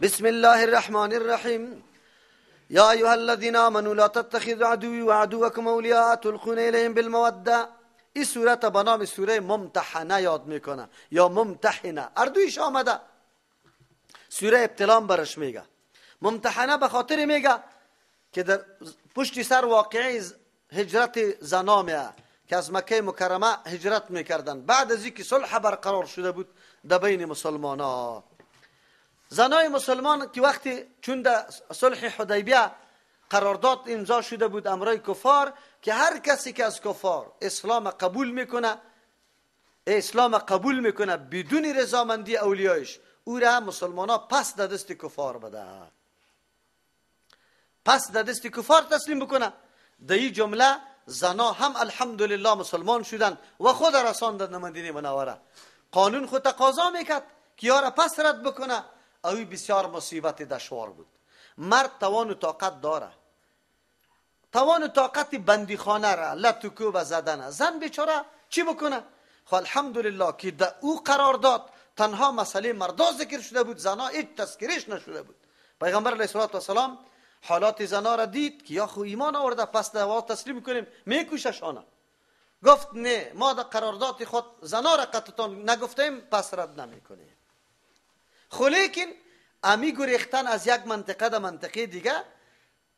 بسم الله الرحمن الرحیم. یا ایها الذین آمنوا لا تتخذوا عدوی وعدوکم اولیاء تلقون الیهم بالموده. این سورت به نام سوره ممتحنه یاد میکنه یا ممتحنه، اردویش آمده. سوره ابتلام برش میگه. ممتحنه به خاطر میگه که در پشت سر واقعی هجرت زنا میه که از مکه مکرمه هجرت میکردن بعد از اینکه صلح برقرار شده بود در بین مسلمان ها. زنای مسلمان که وقتی چون در صلح حدیبیه قرارداد امضا شده بود امرای کفار که هر کسی که از کفار اسلام قبول میکنه، اسلام قبول میکنه بدون رضامندی اولیایش، او را مسلمان ها پس در دست کفار بده، پس در دست کفار تسلیم بکنه. در این جمله زنا هم الحمدلله مسلمان شدن و خود رساندن مدینه منوره. قانون خود تقاضا میکرد که یارا پس رد بکنه. اوی بسیار مصیبت دشوار بود. مرد توان و طاقت داره، توان و طاقت بندیخانه را لتکوب زدنه. زن بیچاره چی بکنه؟ خب الحمدلله که در او قرار داد تنها مسئله مردا ذکر شده بود، زنا هیچ تذکرش نشده بود. پیغمبر علیه الصلاة والسلام حالات زنا را دید که یا خو ایمان آورده پس دوا تسلیم کنیم میکوششانه. گفت نه، ما در قرارداد خود زنا را قطعتان نگفتیم پس رد نمیکنیم. خو لیکن امی گریختن از یک منطقه در منطقه دیگه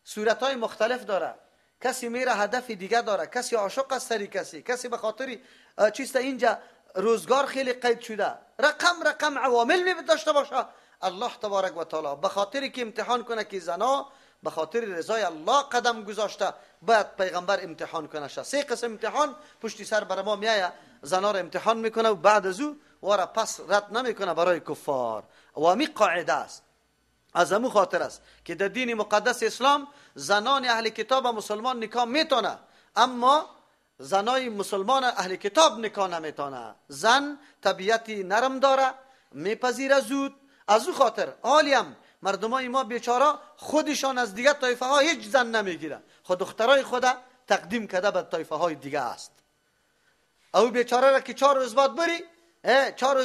صورتهای مختلف داره. کسی میره هدف دیگه داره، کسی عاشق است سری کسی، کسی به خاطر چیست اینجا روزگار خیلی قید شده، رقم رقم عوامل می داشته باشه. الله تبارک و تعالی به خاطر که امتحان کنه که زنا به خاطر رضای الله قدم گذاشته، باید پیغمبر امتحان کنه. سه قسم امتحان پشتی سر بر ما میایه، زنا را امتحان میکنه و بعد از او وارا پس رد نمیکنه برای کفار. و امی قاعده است، از امو خاطر است که در دین مقدس اسلام زنان اهل کتاب و مسلمان نکاح میتونه، اما زنای مسلمان اهل کتاب نکاح نمیتونه. زن طبیعتی نرم داره، میپذیره زود. از او خاطر حالیم مردمای ما بیچاره خودشان از دیگه طایفه ها هیچ زن نمیگیره، خود دخترای خود تقدیم کرده به طایفه های دیگه است. او بیچاره را که 4 روز بعد بری، 4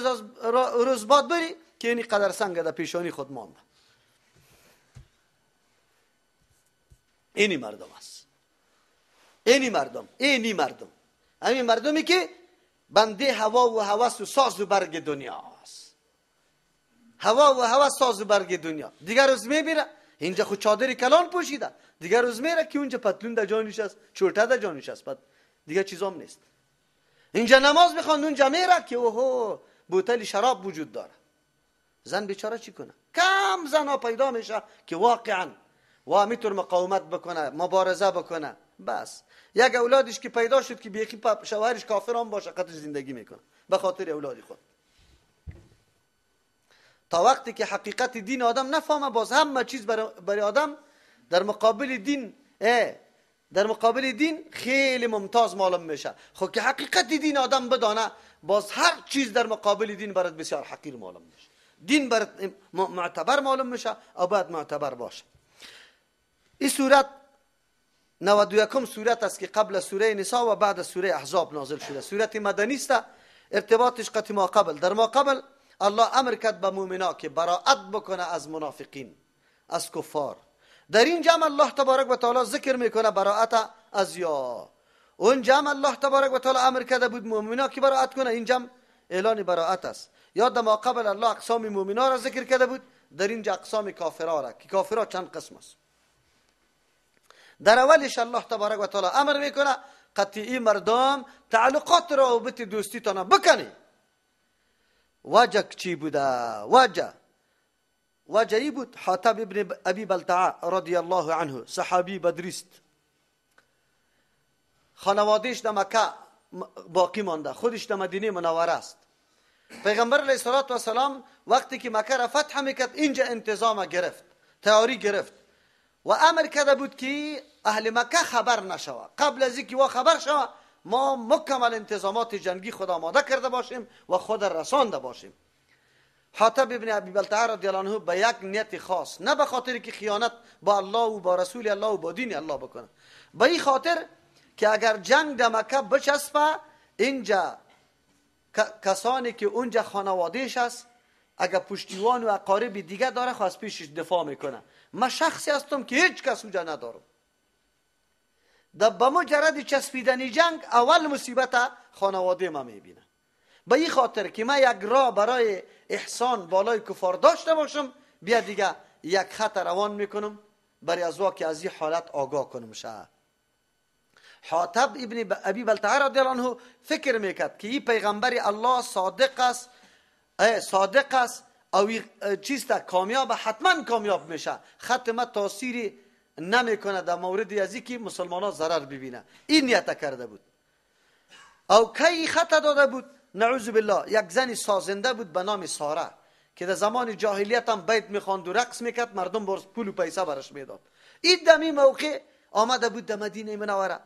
روز بعد بری که اینی قدر سنگ در پیشانی خود مانده. اینی مردم است، اینی مردم، اینی مردم، همین مردمی که بنده هوا و هوس و ساز و برگ دنیا است. هوا و هوس ساز و برگ دنیا. دیگر روز میبینه اینجا خود چادر کلان پوشیده، دیگر روز میره که اونجا پتلون در جانش است، چرته در جانش است، دیگه چیزام نیست. اینجا نماز میخوان، اونجا میره که اوهو بوتل شراب وجود داره. زن بیچاره چی کنه؟ کم زن ها پیدا میشه که واقعا و میتونه مقاومت بکنه، مبارزه بکنه. بس یک اولادش که پیدا شد که بیخی شوهرش کافر هم باشه قطع زندگی میکنه به خاطر اولاد خود. تا وقتی که حقیقت دین آدم نفهمه، باز همه چیز برای آدم در مقابل دین، در مقابل دین خیلی ممتاز معلوم میشه. خب که حقیقت دین آدم بدانه، باز هر چیز در مقابل دین برات بسیار حقیر معلوم میشه. دین برات معتبر معلوم میشه، او باید معتبر باشه. این سورت 91 سورت است که قبل سوره نساء و بعد سوره احزاب نازل شده. سورت مدنی است، ارتباطش قطع ما قبل. در ما قبل الله امر کرد به مؤمنا که براءت بکنه از منافقین، از کفار. در این جمع الله تبارک و تعالی ذکر میکنه براءت از یا. اون جمع الله تبارک و تعالی امر کرده بود مؤمنا که براءت کنه، این جمع اعلان براءت است. یا در ما قبل الله اقسام مؤمنا را ذکر کرده بود، در اینجا اقسام کافرا را که کافرا چند قسم است. در اولش الله تبارک و تعالی امر میکنه قطعی مردم تعلقات روابط دوستی تانه بکنی. وجه چی بوده؟ وجه ای بود حاتب ابن ابی بلتعه رضی الله عنه، صحابی بدریست، خانوادهش در مکه باقی مانده، خودش در مدینه منوره است. پیغمبر علیه الصلاة والسلام وقتی که مکه را فتح میکرد اینجا انتظام گرفت، تیاری گرفت و امر کرده بود که اهل مکه خبر نشوه. قبل از اینکه وا خبر شوه ما مکمل انتظامات جنگی خود آماده کرده باشیم و خود رسانده باشیم. حاتب ابن ابی بلتعه رضی الله عنه به یک نیت خاص، نه به خاطر که خیانت با الله و با رسول الله و با دین الله بکنه، به این خاطر که اگر جنگ در مکه بچسبه اینجا کسانی که اونجا خانوادهش است، اگر پشتیوان و اقارب دیگه داره خو از پیشش دفاع میکنه. من شخصی هستم که هیچ کس اونجا ندارم. در به مجرد چسبیدن جنگ اول مصیبت خانواده ما میبینه. به این خاطر که من یک راه برای احسان بالای کفار داشته باشم، بیا دیگه یک خط روان میکنم برای از که از این حالت آگاه کنم. شه حاطب ابن ابی بلتعه رضی الله عنه فکر میکرد که این پیغمبر الله صادق است، صادق است، او چیست کامیاب، حتما کامیاب میشه، خط ما تاثیری نمیکنه در مورد از که مسلمان ها ضرر ببینه. این نیت کرده بود. او کی خط داده بود؟ نعوذ بالله یک زنی سازنده بود به نام ساره که در زمان جاهلیت هم بیت میخواند و رقص میکرد، مردم برس پول و پیسه برش میداد. این دمی موقع آمده بود در مدینه منوره،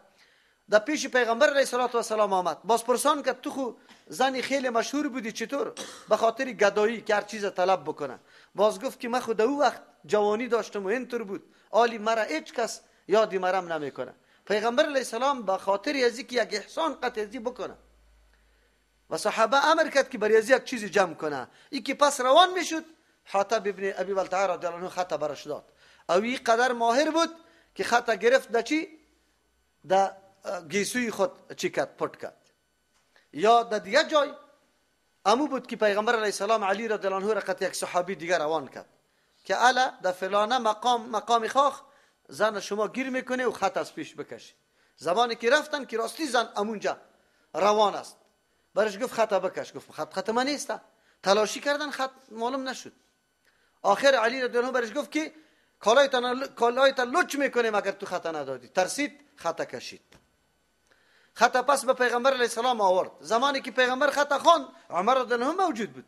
در پیش پیغمبر علیه الصلاة والسلام آمد. باز پرسان کرد تو خو زنی خیلی مشهور بودی، چطور؟ به خاطر گدایی که هر چیز طلب بکنه. باز گفت که من خود او وقت جوانی داشتم و اینطور بود، آلی مرا هیچ کس یادی مرم نمیکنه. پیغمبر علیه السلام به خاطر از که یک احسان قطعی بکنه و صحابه امر کرد که برای از یک چیزی جمع کنه. ای که پس روان میشد، حاطب ابن ابی بلتعه رضی الله عنه خط برش داد. او این قدر ماهر بود که خط گرفت در چی؟ در گیسوی خود چی کرد؟ پت کرد. یا در دیگه جای امو بود که پیغمبر علیه السلام علی رضی الله عنه را قط یک صحابی دیگر روان کرد که الا در فلانه مقام، مقام خاخ زن شما گیر میکنه و خط از پیش بکشی. زمانی که رفتن که راستی زن امونجا روان است، برش گفت خط بکش. گفت خط خط من نیست. تلاشی کردن خط معلوم نشد. آخر علی رضی الله عنه برش گفت که کالایت لچ میکنیم اگر تو خط ندادی. ترسید، خط کشید. خط پس به پیغمبر علیه السلام آورد. زمانی که پیغمبر خط خواند، عمر رضی الله عنه موجود بود.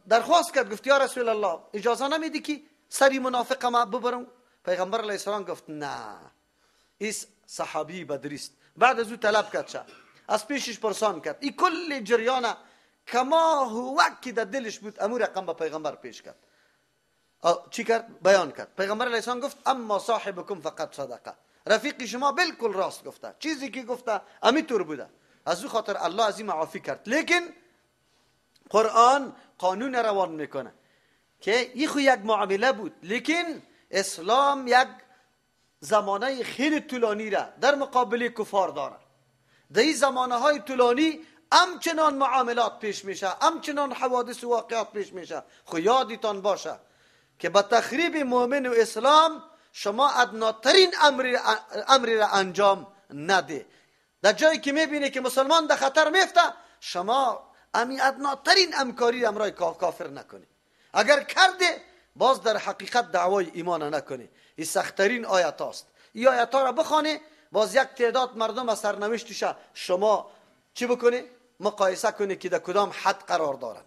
درخواست کرد، گفت یا رسول الله اجازه نمیدی که سری منافق ما ببرم؟ پیغمبر علیه السلام گفت نه، این صحابی بدریست. بعد از او طلب کرد، شد از پیشش پرسان کرد. این کل جریان کما هو که در دلش بود امور رقم به پیغمبر پیش کرد. چی کرد؟ بیان کرد. پیغمبر علیه السلام گفت اما صاحبکم فقط صدقه، رفیق شما بالکل راست گفته، چیزی که گفته امیطور بوده. از او خاطر الله از این معافی کرد. لیکن قرآن قانون روان میکنه که این خو یک معامله بود، لیکن اسلام یک زمانه خیلی طولانی را در مقابل کفار داره. در این زمانه های طولانی همچنان معاملات پیش میشه، همچنان حوادث و واقعات پیش میشه. خو یادتان باشه که با تخریب مؤمن و اسلام شما ادناترین امری را انجام نده. در جایی که میبینی که مسلمان در خطر میفته، شما امی ادناترین امکاری را امرای کافر نکنی. اگر کرده باز در حقیقت دعوای ایمان نکنی. این سختترین آیت هاست. این آیت ها را بخوانی، باز یک تعداد مردم از سرنوشتش شما چی بکنی؟ مقایسه کنی که در کدام حد قرار دارن.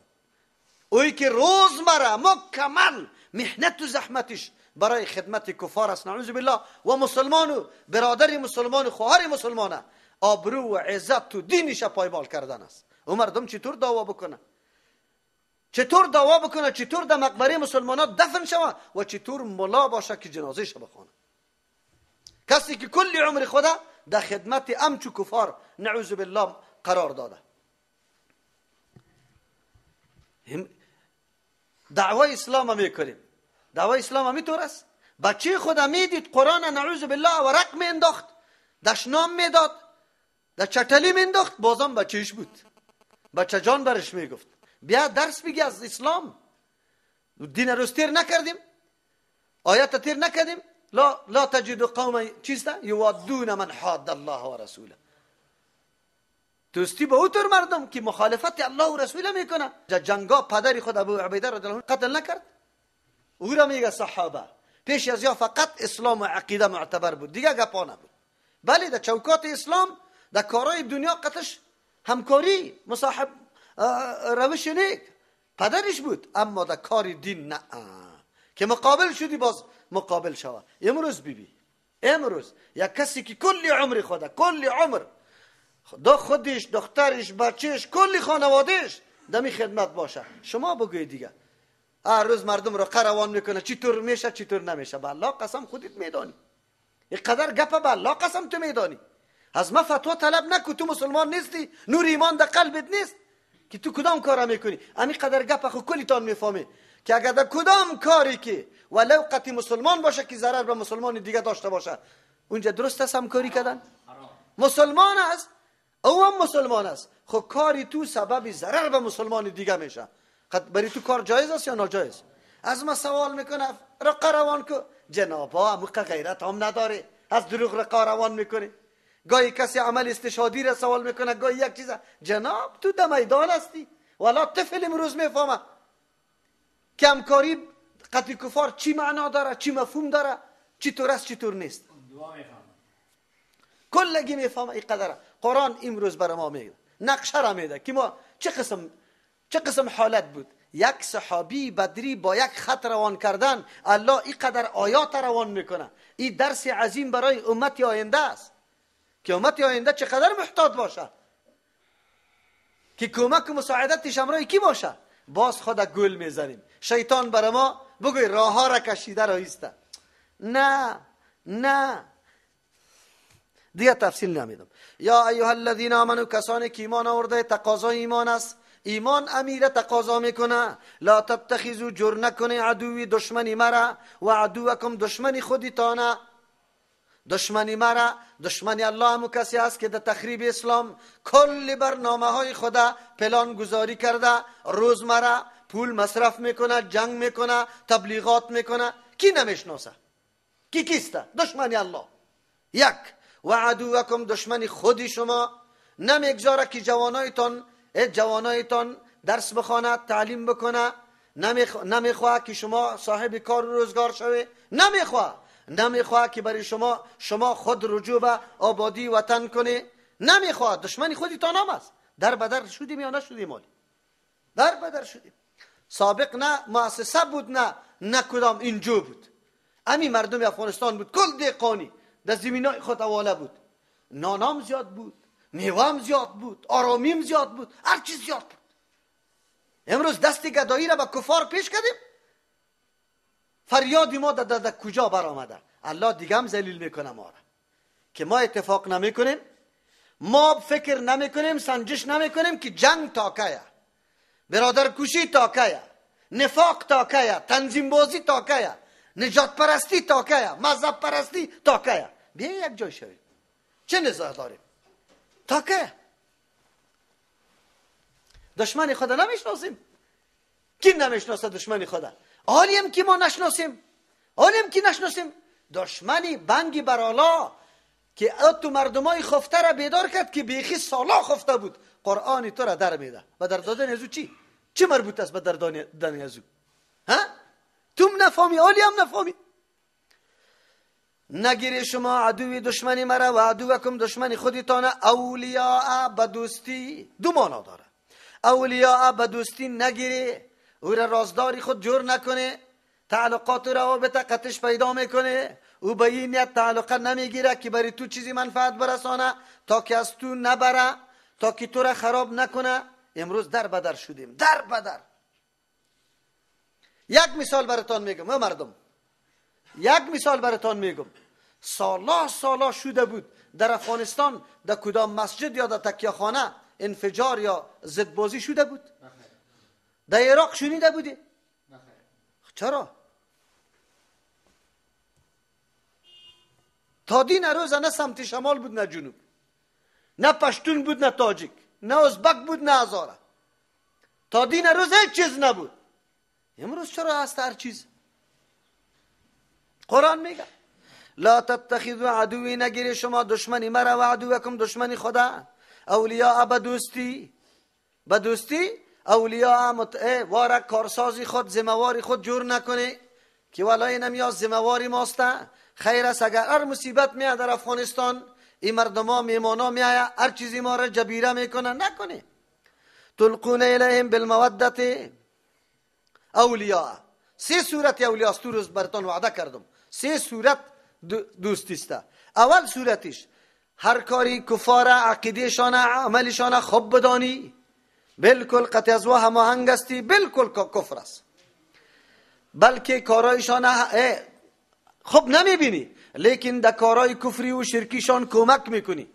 اوی که روزمره مکمل محنت و زحمتش برای خدمت کفار است، نعوذ بالله، و مسلمان و برادر مسلمان و خواهر مسلمانه آبرو و عزت و دینش پایمال کردن است. او مردم چطور دعوا بکنه؟ چطور دعوا بکنه؟ چطور در مقبره مسلمانات دفن شوه و چطور ملا باشه که جنازه ش بخونه؟ کسی که کل عمر خدا در خدمت امچو کفار نعوذ بالله قرار داده. دعوای اسلام میکنیم، دعوای اسلام همیطور است. بچه خود میدید قرآن نعوذ بالله ورق میانداخت، دشنام میداد، در چتلی میانداخت، بازم بچهش بود. بچه جان برش میگفت بیا درس بگی از اسلام. دین روز تیر نکردیم، آیت تیر نکردیم. لا تجد قوما چیست یوادون من حاد الله و رسوله. دوستی با او طور مردم که مخالفت الله و رسوله میکنه. جنگا پدر خود ابو عبیده رضی الله عنه قتل نکرد، او را میگه صحابه. پیش از یا فقط اسلام و عقیده معتبر بود، دیگه گپا نبود. بله در چوکات اسلام در کارهای دنیا قتش همکاری مصاحب روش نیک پدرش بود، اما در کار دین نه، که مقابل شدی باز مقابل شوه. امروز بیبی، امروز یک کسی که کلی عمر خوده، کلی عمر دا خودش، دخترش، بچهش، کلی خانوادهش دمی خدمت باشه، شما بگوی دیگه هر روز مردم رو قروان میکنه چطور میشه چطور نمیشه. به الله قسم خودت میدانی، اینقدر گپ به الله قسم تو میدانی. از ما فتوا طلب نکو، تو مسلمان نیستی، نور ایمان در قلبت نیست. که تو کدام کار میکنی؟ امی قدر گپ خو کلیتان میفهمی که اگر در کدام کاری که ولو قطعی مسلمان باشه که ضرر به مسلمان دیگه داشته باشه، اونجا درست است همکاری کردن؟ مسلمان است، او هم مسلمان است، خب کاری تو سبب ضرر به مسلمان دیگه میشه، برای تو کار جایز است یا ناجایز؟ از ما سوال میکنه رقه روان کو، جنابا موقع غیرت هم نداره، از دروغ رقه روان میکنه. گاهی کسی عمل استشهادی را سوال میکنه، گاهی یک چیز. جناب تو در میدان هستی، والا طفل امروز میفهمه که همکاری قتل کفار چی معنا داره، چی مفهوم داره، چی طور است چی طور نیست. کلگی میفهمه این قدره. قرآن امروز برای ما میگه، نقشه را میده که ما چه قسم حالت بود. یک صحابی بدری با یک خط روان کردن، الله این قدر آیات روان میکنه. این درس عظیم برای امت آینده است که امت آینده چقدر محتاط باشه که کمک و مساعدتش همراه کی باشه. باز خود گل میزنیم، شیطان برای ما بگوی راه ها را کشیده رایسته. نه نه، دیگه تفصیل نمیدم. یا ایها الذین آمنو، کسانی که ایمان آورده، تقاضای ایمان است، ایمان امیره تقاضا میکنه. لا تتخذوا، جور نکنه عدوی دشمنی مرا، و عدوکم دشمنی خودتانه. دشمنی مرا، دشمنی الله همو کسی است که در تخریب اسلام کل برنامه های خدا پلان گذاری کرده، روزمره پول مصرف میکنه، جنگ میکنه، تبلیغات میکنه. کی نمیشناسه؟ کی کیسته؟ دشمنی الله. یک، و عدوکم دشمنی خودی شما، نمیگذاره که جوانایتان درس بخوانه، تعلیم بکنه، نمیخواه که شما صاحب کار و روزگار شوی، نمیخواه که برای شما خود رجوع به آبادی وطن کنی، نمیخواه. دشمنی خودتان هم است. در بدر شدیم یا نشدیم؟ مالی در بدر شدیم. سابق نه مؤسسه بود، نه کدام اینجو بود، امی مردم افغانستان بود، کل دهقانی در زمینای خود حواله بود، نانام زیاد بود، میوام زیاد بود، آرامیم زیاد بود، هر چیز زیاد بود. امروز دست گدایی را به کفار پیش کردیم، فریاد ما در کجا برآمده؟ الله دیگه هم ذلیل میکنه ما را که ما اتفاق نمیکنیم، ما فکر نمیکنیم، سنجش نمیکنیم که جنگ تا کیه، برادر کشی تا کیه، نفاق تا کیه، تنظیم بازی تا کیه، نجات پرستی تا کیه، مذهب پرستی تا کیه. بیا یک جای شویم، چه نزاع داریم؟ تا کیه؟ دشمن خدا نمیشناسیم. کی نمیشناسه دشمن خدا؟ حالیم که ما نشناسیم، حالیم که نشناسیم. دشمنی بنگی برالا که تو مردمای خفته را بیدار کرد که بیخی سالا خفته بود، قرآن تو را در میده. و در دادن ازو چی مربوط است به در دادن ازو؟ ها؟ توم نفهمی، حالی هم نفهمی. نگیری شما عدوی دشمنی مرا و عدوکم دشمنی خودتان اولیاء به دوستی. دو معنا داره. اولیاء به دوستی نگیری، او را رازداری خود جور نکنه، تعلقات و روابط قطش پیدا میکنه، او به این نیت تعلقه نمیگیره که برای تو چیزی منفعت برسانه، تا که از تو نبره، تا که تو را خراب نکنه. امروز در بدر شدیم، در بدر. یک مثال براتان میگم مردم، یک مثال براتان میگم. سالا شده بود در افغانستان، در کدام مسجد یا در تکیه‌خانه انفجار یا ضدبازی شده بود؟ در عراق شنیده بودی؟ چرا؟ تا دین روز نه سمت شمال بود نه جنوب، نه پشتون بود نه تاجیک، نه ازبک بود نه هزاره. تا دین روز هیچ چیز نبود. امروز چرا هست هر چیز؟ قرآن میگه لا تتخذوا عدوی، نگیری شما دشمنی مرا و عدوکم دشمنی خدا، اولیاء به دوستی، به دوستی اولیاء وارک کارسازی خود، ذمهواری خود جور نکنه که والای نمیاد ذمهواری ماسته. خیر است اگر هر مصیبت میاد در افغانستان، این مردما میمانا میآید هر چیزی ما را جبیره میکنه، نکنه. تلقون الیهم بالمودة اولیاء. سه صورت اولیاء است، تو روز براتون وعده کردم، سه صورت دوستی است. اول صورتش هر کاری کفار عقیدهشان عملشان خوب بدانی، بالکل قطع از هماهنگ هستی، بالکل کفر است، بلکه کارایشان خوب نمیبینی، لیکن در کارای کفری و شرکیشان کمک میکنی،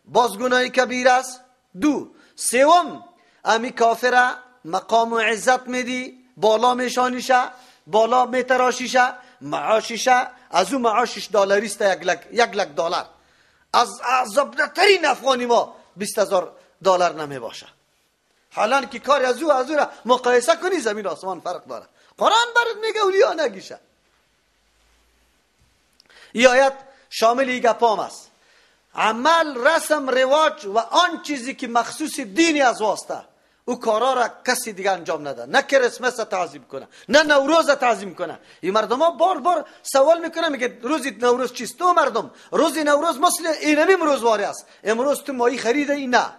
باز گناه کبیر است. دو، سوم امی کافر مقام و عزت میدی، بالا میشانیشه، بالا میتراشیشه، معاشیشه، از او معاشش دلاریست 1 لک دلار. از عذابترین افغانی ما 20,000 دلار نمی باشه. حالا که کار از او را مقایسه کنی زمین آسمان فرق داره. قرآن برات میگه اولیا نگیشه. این آیت شامل ای گپام است. عمل، رسم، رواج و آن چیزی که مخصوص دینی از واسطه او کارا را کسی دیگه انجام نده. نه کریسمس تعظیم کنه، نه نوروز تعظیم کنه. این مردم ها بار بار سوال میکنه، میگه روز نوروز چیست؟ تو مردم روز نوروز مثل اینمی روزواری است. امروز تو ماهی خریده ای؟ نه.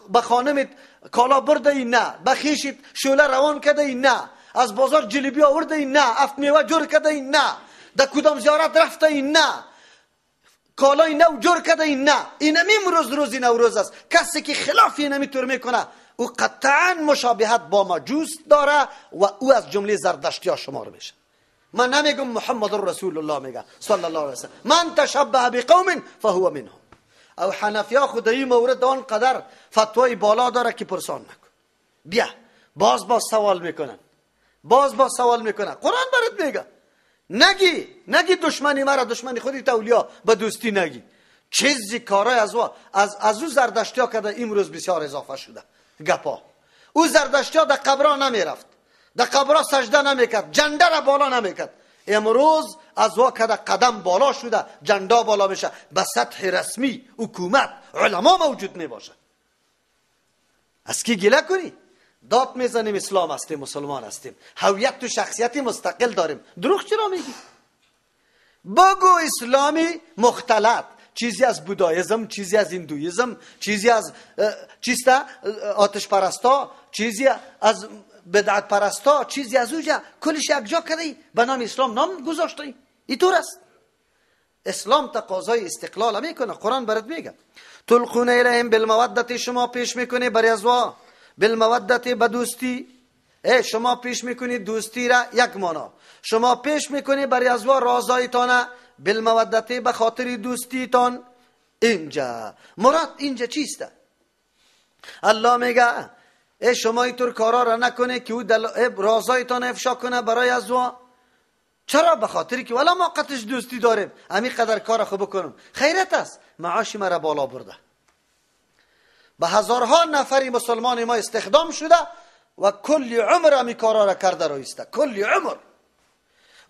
به خانمت کالا برده ای؟ نه. به خویشت شوله روان کرده ای؟ نه. از بازار جلیبی آورده ای؟ نه. افت میوه جور کرده ای؟ نه. در کدام زیارت رفته ای؟ نه. کالای نو جور کرده ای؟ نه. اینمی روز روز نوروز است. کسی که خلاف اینمی طور میکنه او قطعا مشابهت با مجوس داره و او از جمله زردشتی ها شمار میشه. من نمیگم، محمد رسول الله میگه صلی الله علیه وسلم من تشبه بقوم فهو منهم. او حنفیا خو د ای مورد آن قدر فتوای بالا داره که پرسان نکن. بیا باز باز سوال میکنن، باز باز سوال میکنن. قرآن برات میگه نگی، نگی دشمنی مرا دشمنی خودی اولیا به دوستی نگی. چیزی کارای از او زردشتی ها کرده امروز بسیار اضافه شده گپا. او زردشتی ها در قبرها نمیرفت، در قبرها سجده نمیکرد، جنده را بالا نمیکرد. امروز از وا کده قدم بالا شده، جندا بالا میشه، به سطح رسمی حکومت علما موجود میباشه. از کی گله کنی؟ داد میزنیم اسلام هستیم، مسلمان هستیم، هویت و شخصیت مستقل داریم. دروغ چرا میگی؟ بگو اسلامی مختلط، چیزی از بودایزم، چیزی از هندویزم، چیزی از چیستا آتش پرستا، چیزی از بدعت پرستا، چیزی از اوجا، کلش یک جا کردی به نام اسلام نام گذاشتی. اینطور است. اسلام تقاضای استقلال میکنه. قرآن برات میگه تلقون الیهم بالمودة، شما پیش میکنی برای ازوا بالمودة به دوستی. ای شما پیش میکنی دوستی را یک مانا، شما پیش میکنی برای ازوا رازایتانه بالمودة به خاطر دوستیتان. اینجا مراد اینجا چیست؟ الله میگه ای شما اینطور کارا را نکنه که او رازایتان افشا کنه برای ازوا. چرا؟ به خاطر که ولا ما قطش دوستی داریم، امی قدر کار خوب بکنم خیرت است. معاش مرا بالا برده، به هزارها نفری مسلمان ما استخدام شده و کل عمر امی کارا را کرده رویسته، کل عمر.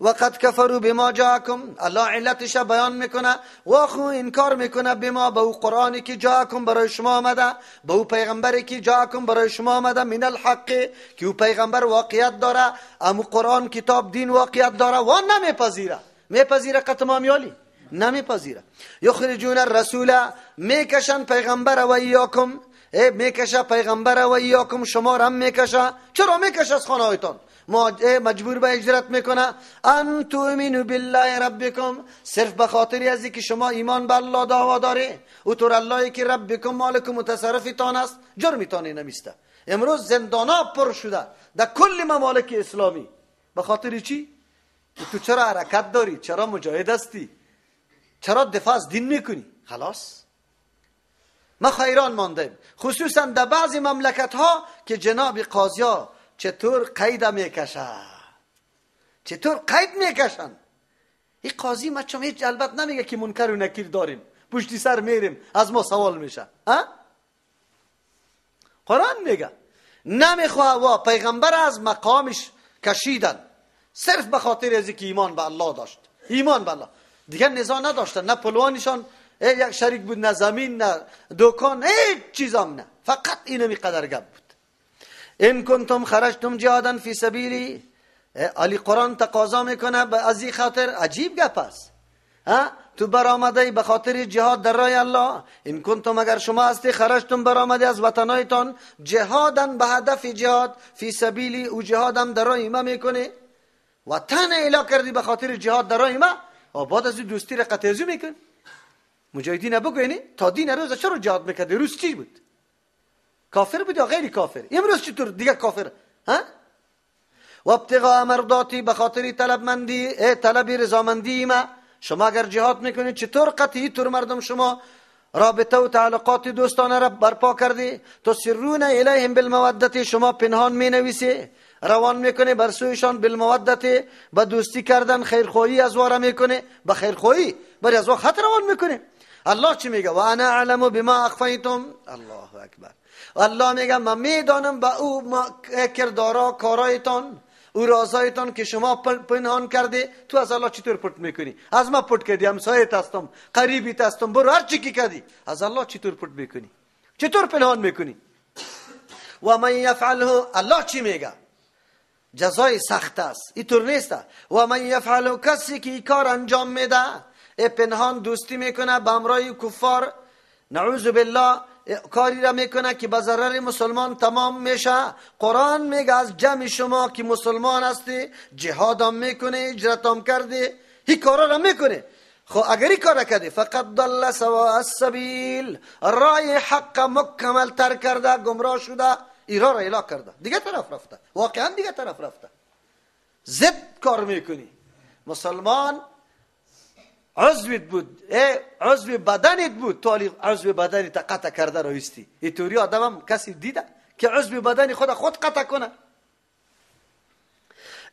وقد كفروا بما جاءكم، الله علتش بیان میکنه و خو انکار میکنه بما به او قرآنی که جاءكم برای شما آمده، به او پیغمبری که جاءكم برای شما آمده، من الحق که او پیغمبر واقعیت داره، امو قرآن کتاب دین واقعیت داره و نمیپذیره. میپذیره قطمامیالی؟ نمیپذیره. یخرجون الرسول، میکشن پیغمبر و ایاکم، میکشه پیغمبر و ایاکم شما را هم میکشه. چرا میکشه؟ از خانه هایتان مجبور به هجرت میکنه. ان تؤمنوا بالله ربکم، صرف به خاطر از که شما ایمان به الله دعوا داره، او طور الله که ربکم مالک و متصرفتان است، جرمتان نمیسته. امروز زندانا پر شده در کل ممالک اسلامی. به خاطر چی؟ تو چرا حرکت داری؟ چرا مجاهد هستی؟ چرا دفاع از دین میکنی؟ خلاص ما حیران ماندیم، خصوصا در بعضی مملکت ها که جناب قاضی ها چطور قید میکشه، چطور قید میکشن. این قاضی ما چون هیچ البته نمیگه که منکر و نکیر داریم، پشتی سر میریم از ما سوال میشه. قرآن میگه نمیخواه و پیغمبر از مقامش کشیدن صرف به خاطر از که ایمان به الله داشت. ایمان به الله دیگه نزاع نداشتن، نه پلوانشان یک شریک بود، نه زمین، نه دکان، هیچ چیزام نه، فقط اینمی قدر گپ بود. ان کنتم خرجتم جهادا فی سبیلی، علی قرآن تقاضا میکنه به از این خاطر. عجیب گپ است. تو برآمده به خاطر جهاد در راه الله. ان کنتم اگر شما هستی، خرجتم برآمده از وطنایتان، جهادا به هدف جهاد، فی سبیلی او جهادم در راه ما میکنه، وطن اعلا کردی به خاطر جهاد در راه ما، و بعد از دوستی را قطع میکن. مجاهدین بگوینی تا دین روز چرا جهاد میکردی؟ روز چی بود؟ کافر بود یا غیر کافر؟ امروز چطور دیگه کافر؟ ها؟ و ابتغاء مرضاتی، به خاطر طلب مندی، طلب رضامندی ما. شما اگر جهاد میکنید چطور قطعی طور مردم شما رابطه و تعلقات دوستانه را برپا کردی، تسرون الیهم بالمودت، شما پنهان می نویسی، روان میکنه بر سویشان، بالمودت به دوستی کردن، خیرخواهی از واره میکنه، به خیرخواهی بر از خط روان میکنه. الله چی میگه؟ و انا اعلم بما اخفیتم. الله اکبر. الله میگه من میدانم به او کردارا، کارایتان، او رازایتان که شما پنهان کرده. تو از الله چطور پټ میکنی؟ از ما پټ کردی، همسایت هستم، قریبیت هستم، برو هر چی که کردی، از الله چطور پټ میکنی؟ چطور پنهان میکنی؟ و من یفعله، الله چی میگه؟ جزای سخت است، اینطور نیست. و من یفعله، کسی که این کار انجام میده، پنهان دوستی میکنه به همراه کفار، نعوذ بالله، کاری را میکنه که به ضرر مسلمان تمام میشه. قرآن میگه از جمع شما که مسلمان هستی، جهادم میکنه، هجرتم کردی، هی کارا را میکنه. خب اگر این کار کردی، فقط ضل سواء السبیل، رای حق مکمل تر کرده، گمراه شده، ایرا را اعلا کرده، دیگه طرف رفته، واقعا دیگه طرف رفته، ضد کار میکنی. مسلمان عضویت بود، عضو بدنت بود، تو عضو بدنت قطع کرده رایستی. اینطوری آدمم کسی دیده که عضو بدن خود قطع کنه؟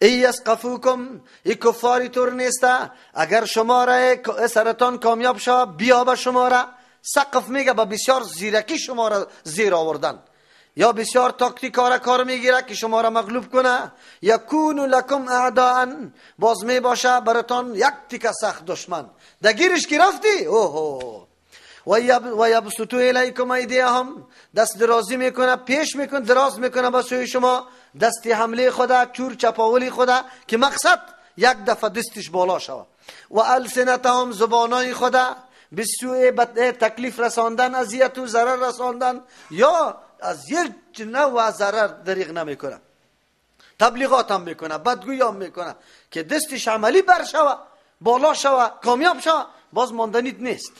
ای یسقفوکم، ای کفاری طور نیسته، اگر شما را سرطان کامیاب شوه، بیا به شما را. سقف میگه با بسیار زیرکی شما را زیر آوردن، یا بسیار تاکتیکا کار میگیره که شما را مغلوب کنه. یکون لکم اعداء، باز می باشه براتان یک تیکه سخت دشمن، دگیرش که رفتی، اوهو. و یبسطو الیکم ایدیهم، دست درازی میکنه، پیش میکنه، دراز میکنه به سوی شما، دست حمله خدا، چور چپاولی خدا، که مقصد یک دفعه دستش بالا شوه. و السنتهم، زبانای خدا، به سوی تکلیف رساندن، اذیت و ضرر رساندن، یا از یک نوع ضرر دریغ نمیکنه، تبلیغات هم میکنه، بدگویی هم میکنه که دستش عملی بر شوه، بالا شوه، کامیاب شوه، باز ماندنیت نیست.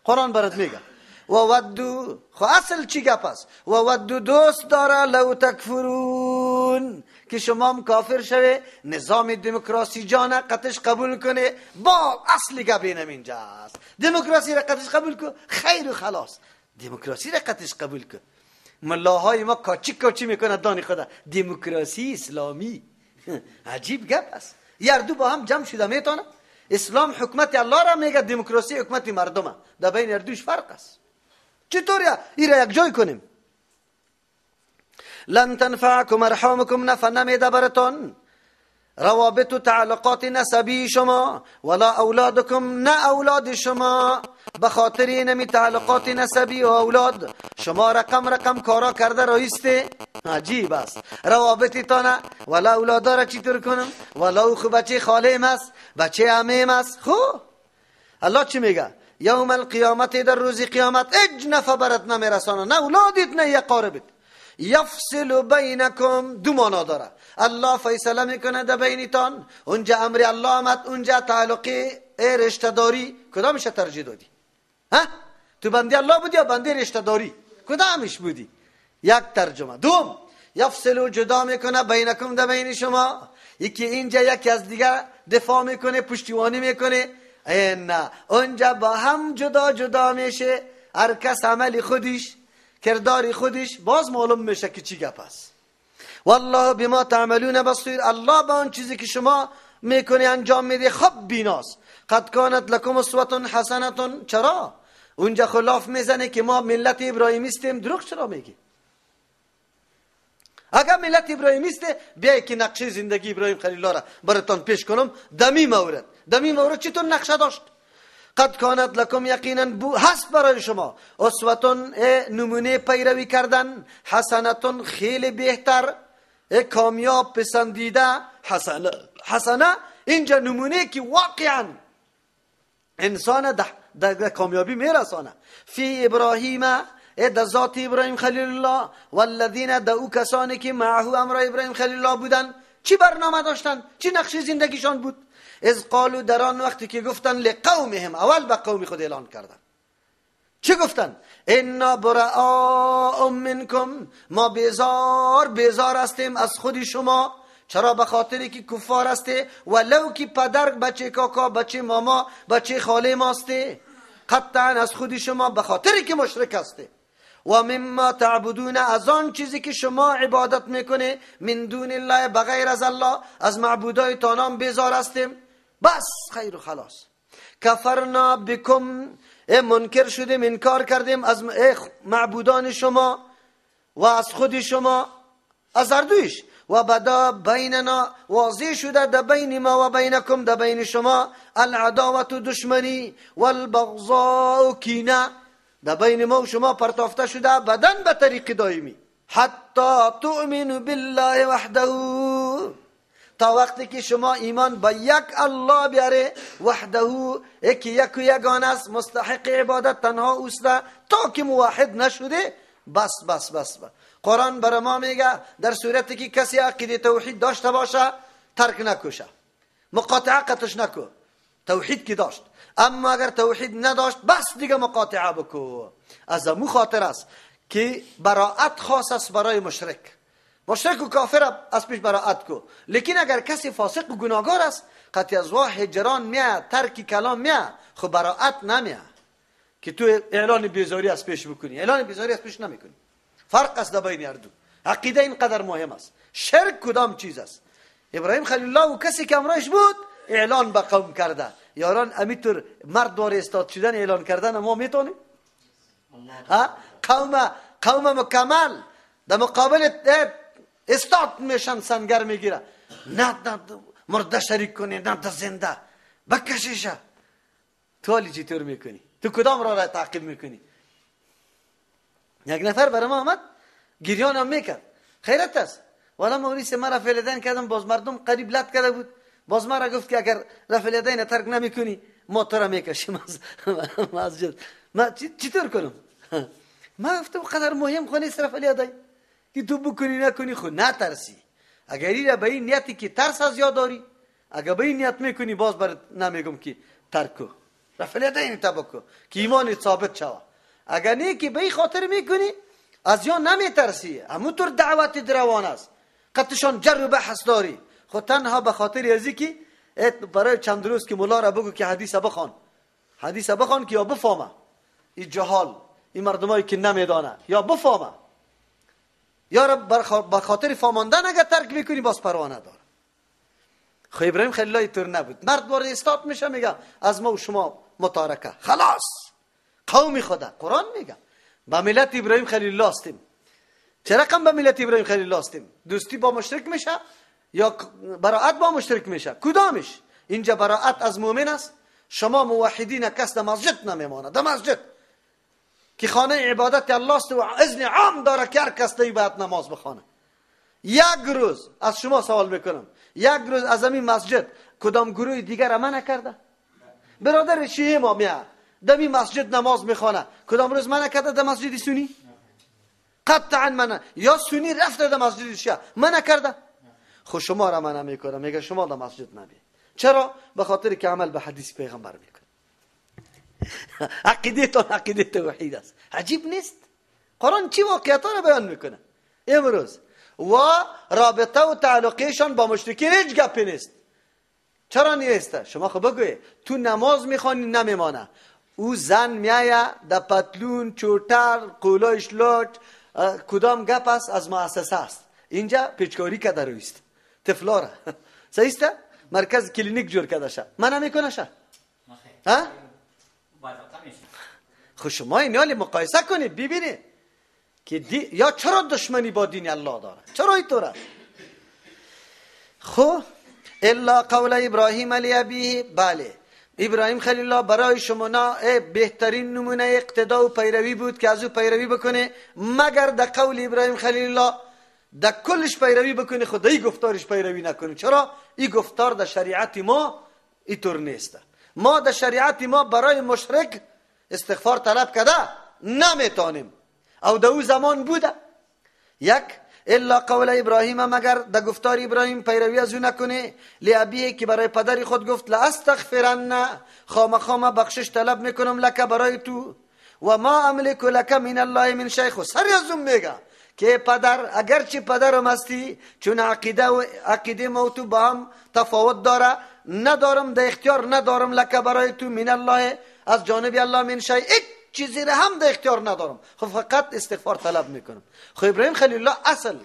قرآن برات میگه و ودو، خو اصل چی گپ است؟ و ودو، دوست داره، لو تکفرون، که شما هم کافر شوه، نظام دموکراسی جانه قطش قبول کنه. با اصل گپ اینم اینجاست، دموکراسی را قطش قبول کن، خیر و خلاص. دموکراسی را قطش قبول کن. ملاهای ما کاچی کاچی میکنه دانی خدا، دموکراسی اسلامی. عجیب گپ است. یار دو با هم جمع شده میتونه. اسلام حکمت الله را میگه، دموکراسی حکمت مردمه. در بین دوش فرق است. چطور این را یک جای کنیم؟ لن تنفعکم ارحامکم، نفع نمیده براتون روابط و تعلقات نسبی شما، ولا اولادکم، نه اولاد شما. به خاطر اینمی تعلقات نسبی و اولاد شما رقم رقم کارا کرده رایسته. عجیب است. روابطی تانه ولا اولادا را چطور کنم، ولا او خو بچه خاله است، بچه عمیم است. خو الله چی میگه؟ یوم القیامت، در روز قیامت اج نفع برات نمیرسانه، نه اولادت نه یقاربت. یفصل بینکم، دو معنا داره. الله فیصله میکنه در بینتان، اونجا امر الله آمد، اونجا تعلقی رشته داری، کدامش ترجیح دادی؟ ها؟ تو بندی الله بودی یا بندی رشته داری؟ کدامش بودی؟ یک ترجمه. دوم، یفصل جدا میکنه بینکم، در بین شما، یکی اینجا یکی از دیگر دفاع میکنه، پشتیبانی میکنه. نه، اونجا با هم جدا جدا میشه، هر کس عمل خودش، کردار خودش، باز معلوم میشه که چی گپ است. والله بما تعملون بصیر، الله به آن چیزی که شما میکنی انجام میده خب بیناست. قد کانت لکم اسوه حسنه. چرا اونجا خلاف میزنه که ما ملت ابراهیمی هستیم؟ دروغ چرا میگی؟ اگر ملت ابراهیمی است، بیای که نقشه زندگی ابراهیم خلیل الله را براتان پیش کنم. دمی مورد چطور نقشه داشت؟ قد کانت لکم، یقینا هست برای شما اسوتون، نمونه پیروی کردن، حسنتون، خیلی بهتر، کامیاب، پسندیده. حسنه اینجا نمونه که واقعا انسان در کامیابی میرسانه. فی ابراهیم، در ذات ابراهیم خلیل الله، والذین، در او کسانی که معه امر ابراهیم خلیل الله بودن، چی برنامه داشتن؟ چی نقشه زندگیشان بود؟ از قالو، در آن وقتی که گفتن، لقومهم، اول به قوم خود اعلان کردن. چی گفتن؟ انا براء منکم، ما بیزار بیزار هستیم از خود شما. چرا؟ به خاطری که کفار هسته، ولو که پدر، بچه کاکا، بچه ماما، بچه خاله ماسته. قطعا از خودی شما به خاطری که مشرک هسته، و مما تعبدون از آن چیزی که شما عبادت میکنه، من دون الله بغیر از الله، از معبودای تانام بیزار هستیم. بس خیر و خلاص. کفرنا بکم، منکر شدیم، انکار کردیم از معبودان شما و از خود شما، از هر دویش. و بدا بیننا، واضح شده در بین ما و بینکم، در بین شما، العداوت دشمنی والبغضاء کینه، در بین ما و شما پرتافته شده بدن به طریق دائمی. حتی تؤمنوا بالله وحده، تا وقتی که شما ایمان به یک الله بیاره، وحده یکی یک و یگانه است، مستحق عبادت تنها اوست، تا که موحد نشده بس بس بس بس. قرآن بر ما میگه در صورتی که کسی عقیده توحید داشته باشه ترک نکشه، مقاطعه قطش نکو، توحید که داشت. اما اگر توحید نداشت بس دیگه مقاطعه بکو. از امو خاطر است که براعت خاص است برای مشرک، مشرک و کافر از پیش براعت کو. لیکن اگر کسی فاسق و گناهگار است، قطعی از واه هجران میاد، ترک کلام میاد، خب براعت نمیاد که تو اعلان بیزاری از پیش بکنی. اعلان بیزاری از پیش نمیکنی. فرق است در بین هر دو. عقیده اینقدر مهم است. شرک کدام چیز است؟ ابراهیم خلیل الله و کسی که امرایش بود اعلان به قوم کرده. یاران امیتور مرد داره استاد شدن اعلان کردن ما میتونیم؟ ها؟ قوم مکمل در مقابل استاد میشن، سنگر میگیره، نه نه مرده شریک کنی، نه ده زنده بکشیشه. تو حالی چطور میکنی؟ تو کدام راه را تعقیب میکنی؟ یک نفر برای ما آمد گریان هم میکرد، خیرت است. والا موریس مرا فعل کردم، باز مردم قریب لط کرده بود، باز مرا گفت که اگر رفع الیدین ترک نمیکنی ما تو را میکشیم از مسجد. ما چطور کنم؟ ما گفتم قدر مهم خو نیست رفع الیدین که تو بکنی نکنی، خو نترسی. اگر این به این نیتی که ترس از یاد داری، اگر به این نیت میکنی باز برات نمیگم که ترک کو، رفع الیدین تا بکو که ایمانت ثابت شوه. اگر نه که به این خاطر میکنی از یا نمیترسی، همونطور دعوت دروان است، قطشان جر و بحث داری، خود تنها به خاطر ازی که برای چند روز که مولا را بگو که حدیث بخوان، حدیث بخوان که یا بفهمه این جهال، این مردمایی که نمیدانه یا بفهمه، یا را به خاطر فهماندن اگر ترک میکنی باز پروا نداره. خب ابراهیم خلیل الله اینطور نبود. مرد وارد استاد میشه، میگه از ما و شما متارکه، خلاص قوم خدا. قرآن میگه با ملت ابراهیم خلیل الله هستیم. چه رقم با ملت ابراهیم خلیل الله هستیم؟ دوستی با مشرک میشه یا براعت با مشرک میشه؟ کدامش؟ اینجا براعت از مؤمن است. شما موحدین کس در مسجد نمیمانه، در مسجد که خانه عبادت الله است و اذن عام داره که هر کس دی باید نماز بخوانه. یک روز از شما سوال میکنم، یک روز از همین مسجد کدام گروه دیگر منع کرده؟ برادر شیعه ما میاد در این مسجد نماز میخوانه، کدام روز منع کرده در مسجد سنی؟ قطعا منع. یا سنی رفته در مسجد شیعه منع کرده؟ خب شما را منع میکنه، میگه شما در مسجد نبی. چرا؟ به خاطر که عمل به حدیث پیغمبر میکنه. عقیده تان عقیده توحید است. عجیب نیست؟ قرآن چی واقعیت را بیان میکنه امروز؟ و رابطه و تعلقیشان با مشرکین هیچ گپی نیست. چرا نیست؟ شما خب بگوی تو نماز میخوانی نمیمانه، او زن میایه در پتلون چوتر قولایش لات کدام گپ است؟ از مؤسسه است. اینجا پیچکاری کده رویست طفلا را صحیح است؟ مرکز کلینیک جور کرده شه، من نمیکنه شه. ها؟ خب شما این حال مقایسه کنید ببینید که یا چرا دشمنی با دین الله داره؟ چرا اینطور است؟ خب الا قول ابراهیم لابیه. بله ابراهیم خلیل الله برای شما بهترین نمونه اقتدا و پیروی بود که از او پیروی بکنه، مگر در قول ابراهیم خلیل الله در کلش پیروی بکنه، خدایی گفتارش پیروی نکنه. چرا؟ این گفتار در شریعت ما اینطور نیست. ما در شریعت ما برای مشرک استغفار طلب کرده نمیتونیم، او در او زمان بوده. یک الا قول ابراهیم، مگر در گفتار ابراهیم پیروی از او نکنه، لابیه که برای پدر خود گفت لاستغفرن، خامخا بخشش طلب میکنم لک برای تو، و ما املک لک من الله من شیء. خو سر از اون میگه که پدر، اگرچه پدرم هستی، چون عقیده و عقیده ما و تو با هم تفاوت داره، ندارم در اختیار ندارم لک برای تو من الله از جانب الله من شیء، هیچ چیزی را هم در اختیار ندارم، خب فقط استغفار طلب میکنم. خب ابراهیم خلیل الله اصل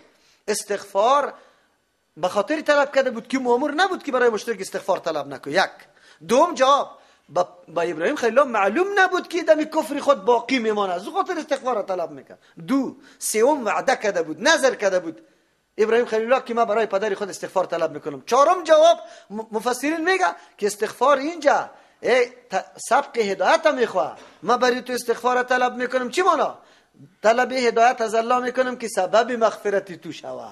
استغفار به خاطر طلب کرده بود که مامور نبود که برای مشرک استغفار طلب نکنه. یک. دوم جواب با ابراهیم خلیل الله معلوم نبود که دم کفر خود باقی میمانه، از خاطر استغفار طلب میکرد. دو. سوم وعده کرده بود، نظر کرده بود ابراهیم خلیل الله که من برای پدر خود استغفار طلب میکنم. چهارم جواب مفسرین میگه که استغفار اینجا سبق هدایت میخواه، من برای تو استغفار طلب میکنم، چی مانا؟ طلب هدایت از الله میکنم که سبب مغفرت تو شوه،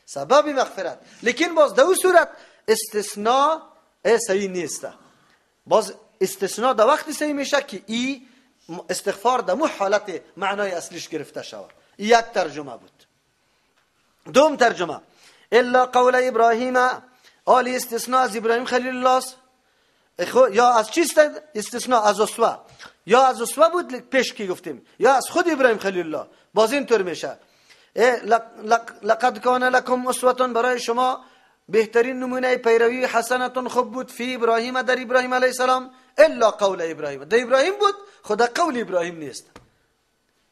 سبب مغفرت. لیکن باز در صورت استثناء صحیح نیست. باز استثناء در وقتی صحیح میشه که ای استغفار در مو حالت معنای اصلیش گرفته شود. یک ترجمه بود. دوم ترجمه الا قول ابراهیم، آلی استثناء از ابراهیم خلیل الله است، یا از چیست استثناء؟ از اسوه، یا از اسوه بود پیش کی گفتیم، یا از خود ابراهیم خلیل الله. باز اینطور میشه لقد کان لکم اسوه، برای شما بهترین نمونه پیروی حسنتون خوب بود فی ابراهیم، در ابراهیم علیه السلام، الا قول ابراهیم، در ابراهیم بود، خدا قول ابراهیم نیست،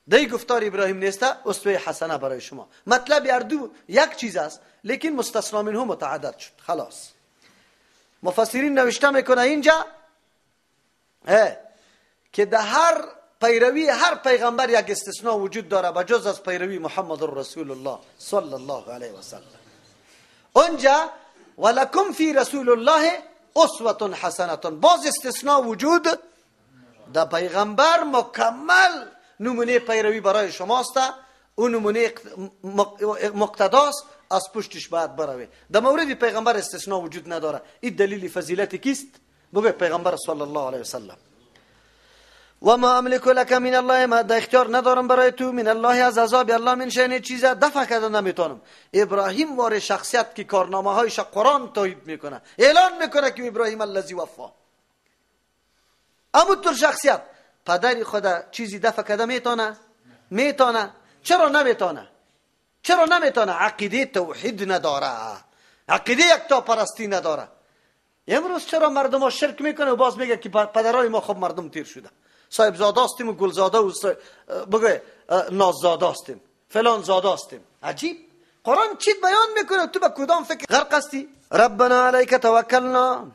در گفتار ابراهیم نیست اسوه حسنه برای شما. مطلب اردو یک چیز است لیکن مستثنا منه متعدد شد. خلاص مفسرین نوشته میکنه اینجا که در هر پیروی هر پیغمبر یک استثناء وجود داره به جز از پیروی محمد رسول الله صلی الله علیه و سلم. اونجا ولکم فی رسول الله اسوه حسنه، باز استثناء وجود در پیغمبر مکمل نمونه پیروی برای شماست، اون نمونه مقتداست، از پشتش باید بروی. در مورد پیغمبر استثناء وجود نداره. این دلیل فضیلت کیست؟ بگه پیغمبر صلی الله علیه و سلم. و ما املک لک من الله، ما در اختیار ندارم برای تو من الله از عذاب الله من شیء، چیز دفع کردن نمیتونم. ابراهیم وار شخصیت که کارنامه هایش قرآن تایید میکنه، اعلان میکنه که ابراهیم الذی وفا. اما طور شخصیت پدر خدا چیزی دفع کرده میتونه؟ میتونه. چرا نمیتونه؟ چرا نمیتونه؟ عقیده توحید نداره، عقیده یکتاپرستی نداره. امروز چرا مردم ها شرک میکنه و باز میگه که پدرای ما خب مردم تیر شده، صاحب زاده هستیم و گلزاده و بگه ناززاده هستیم، فلان زاده هستیم. عجیب. قرآن چی بیان میکنه؟ تو به کدام فکر غرق هستی؟ ربنا علیک توکلنا،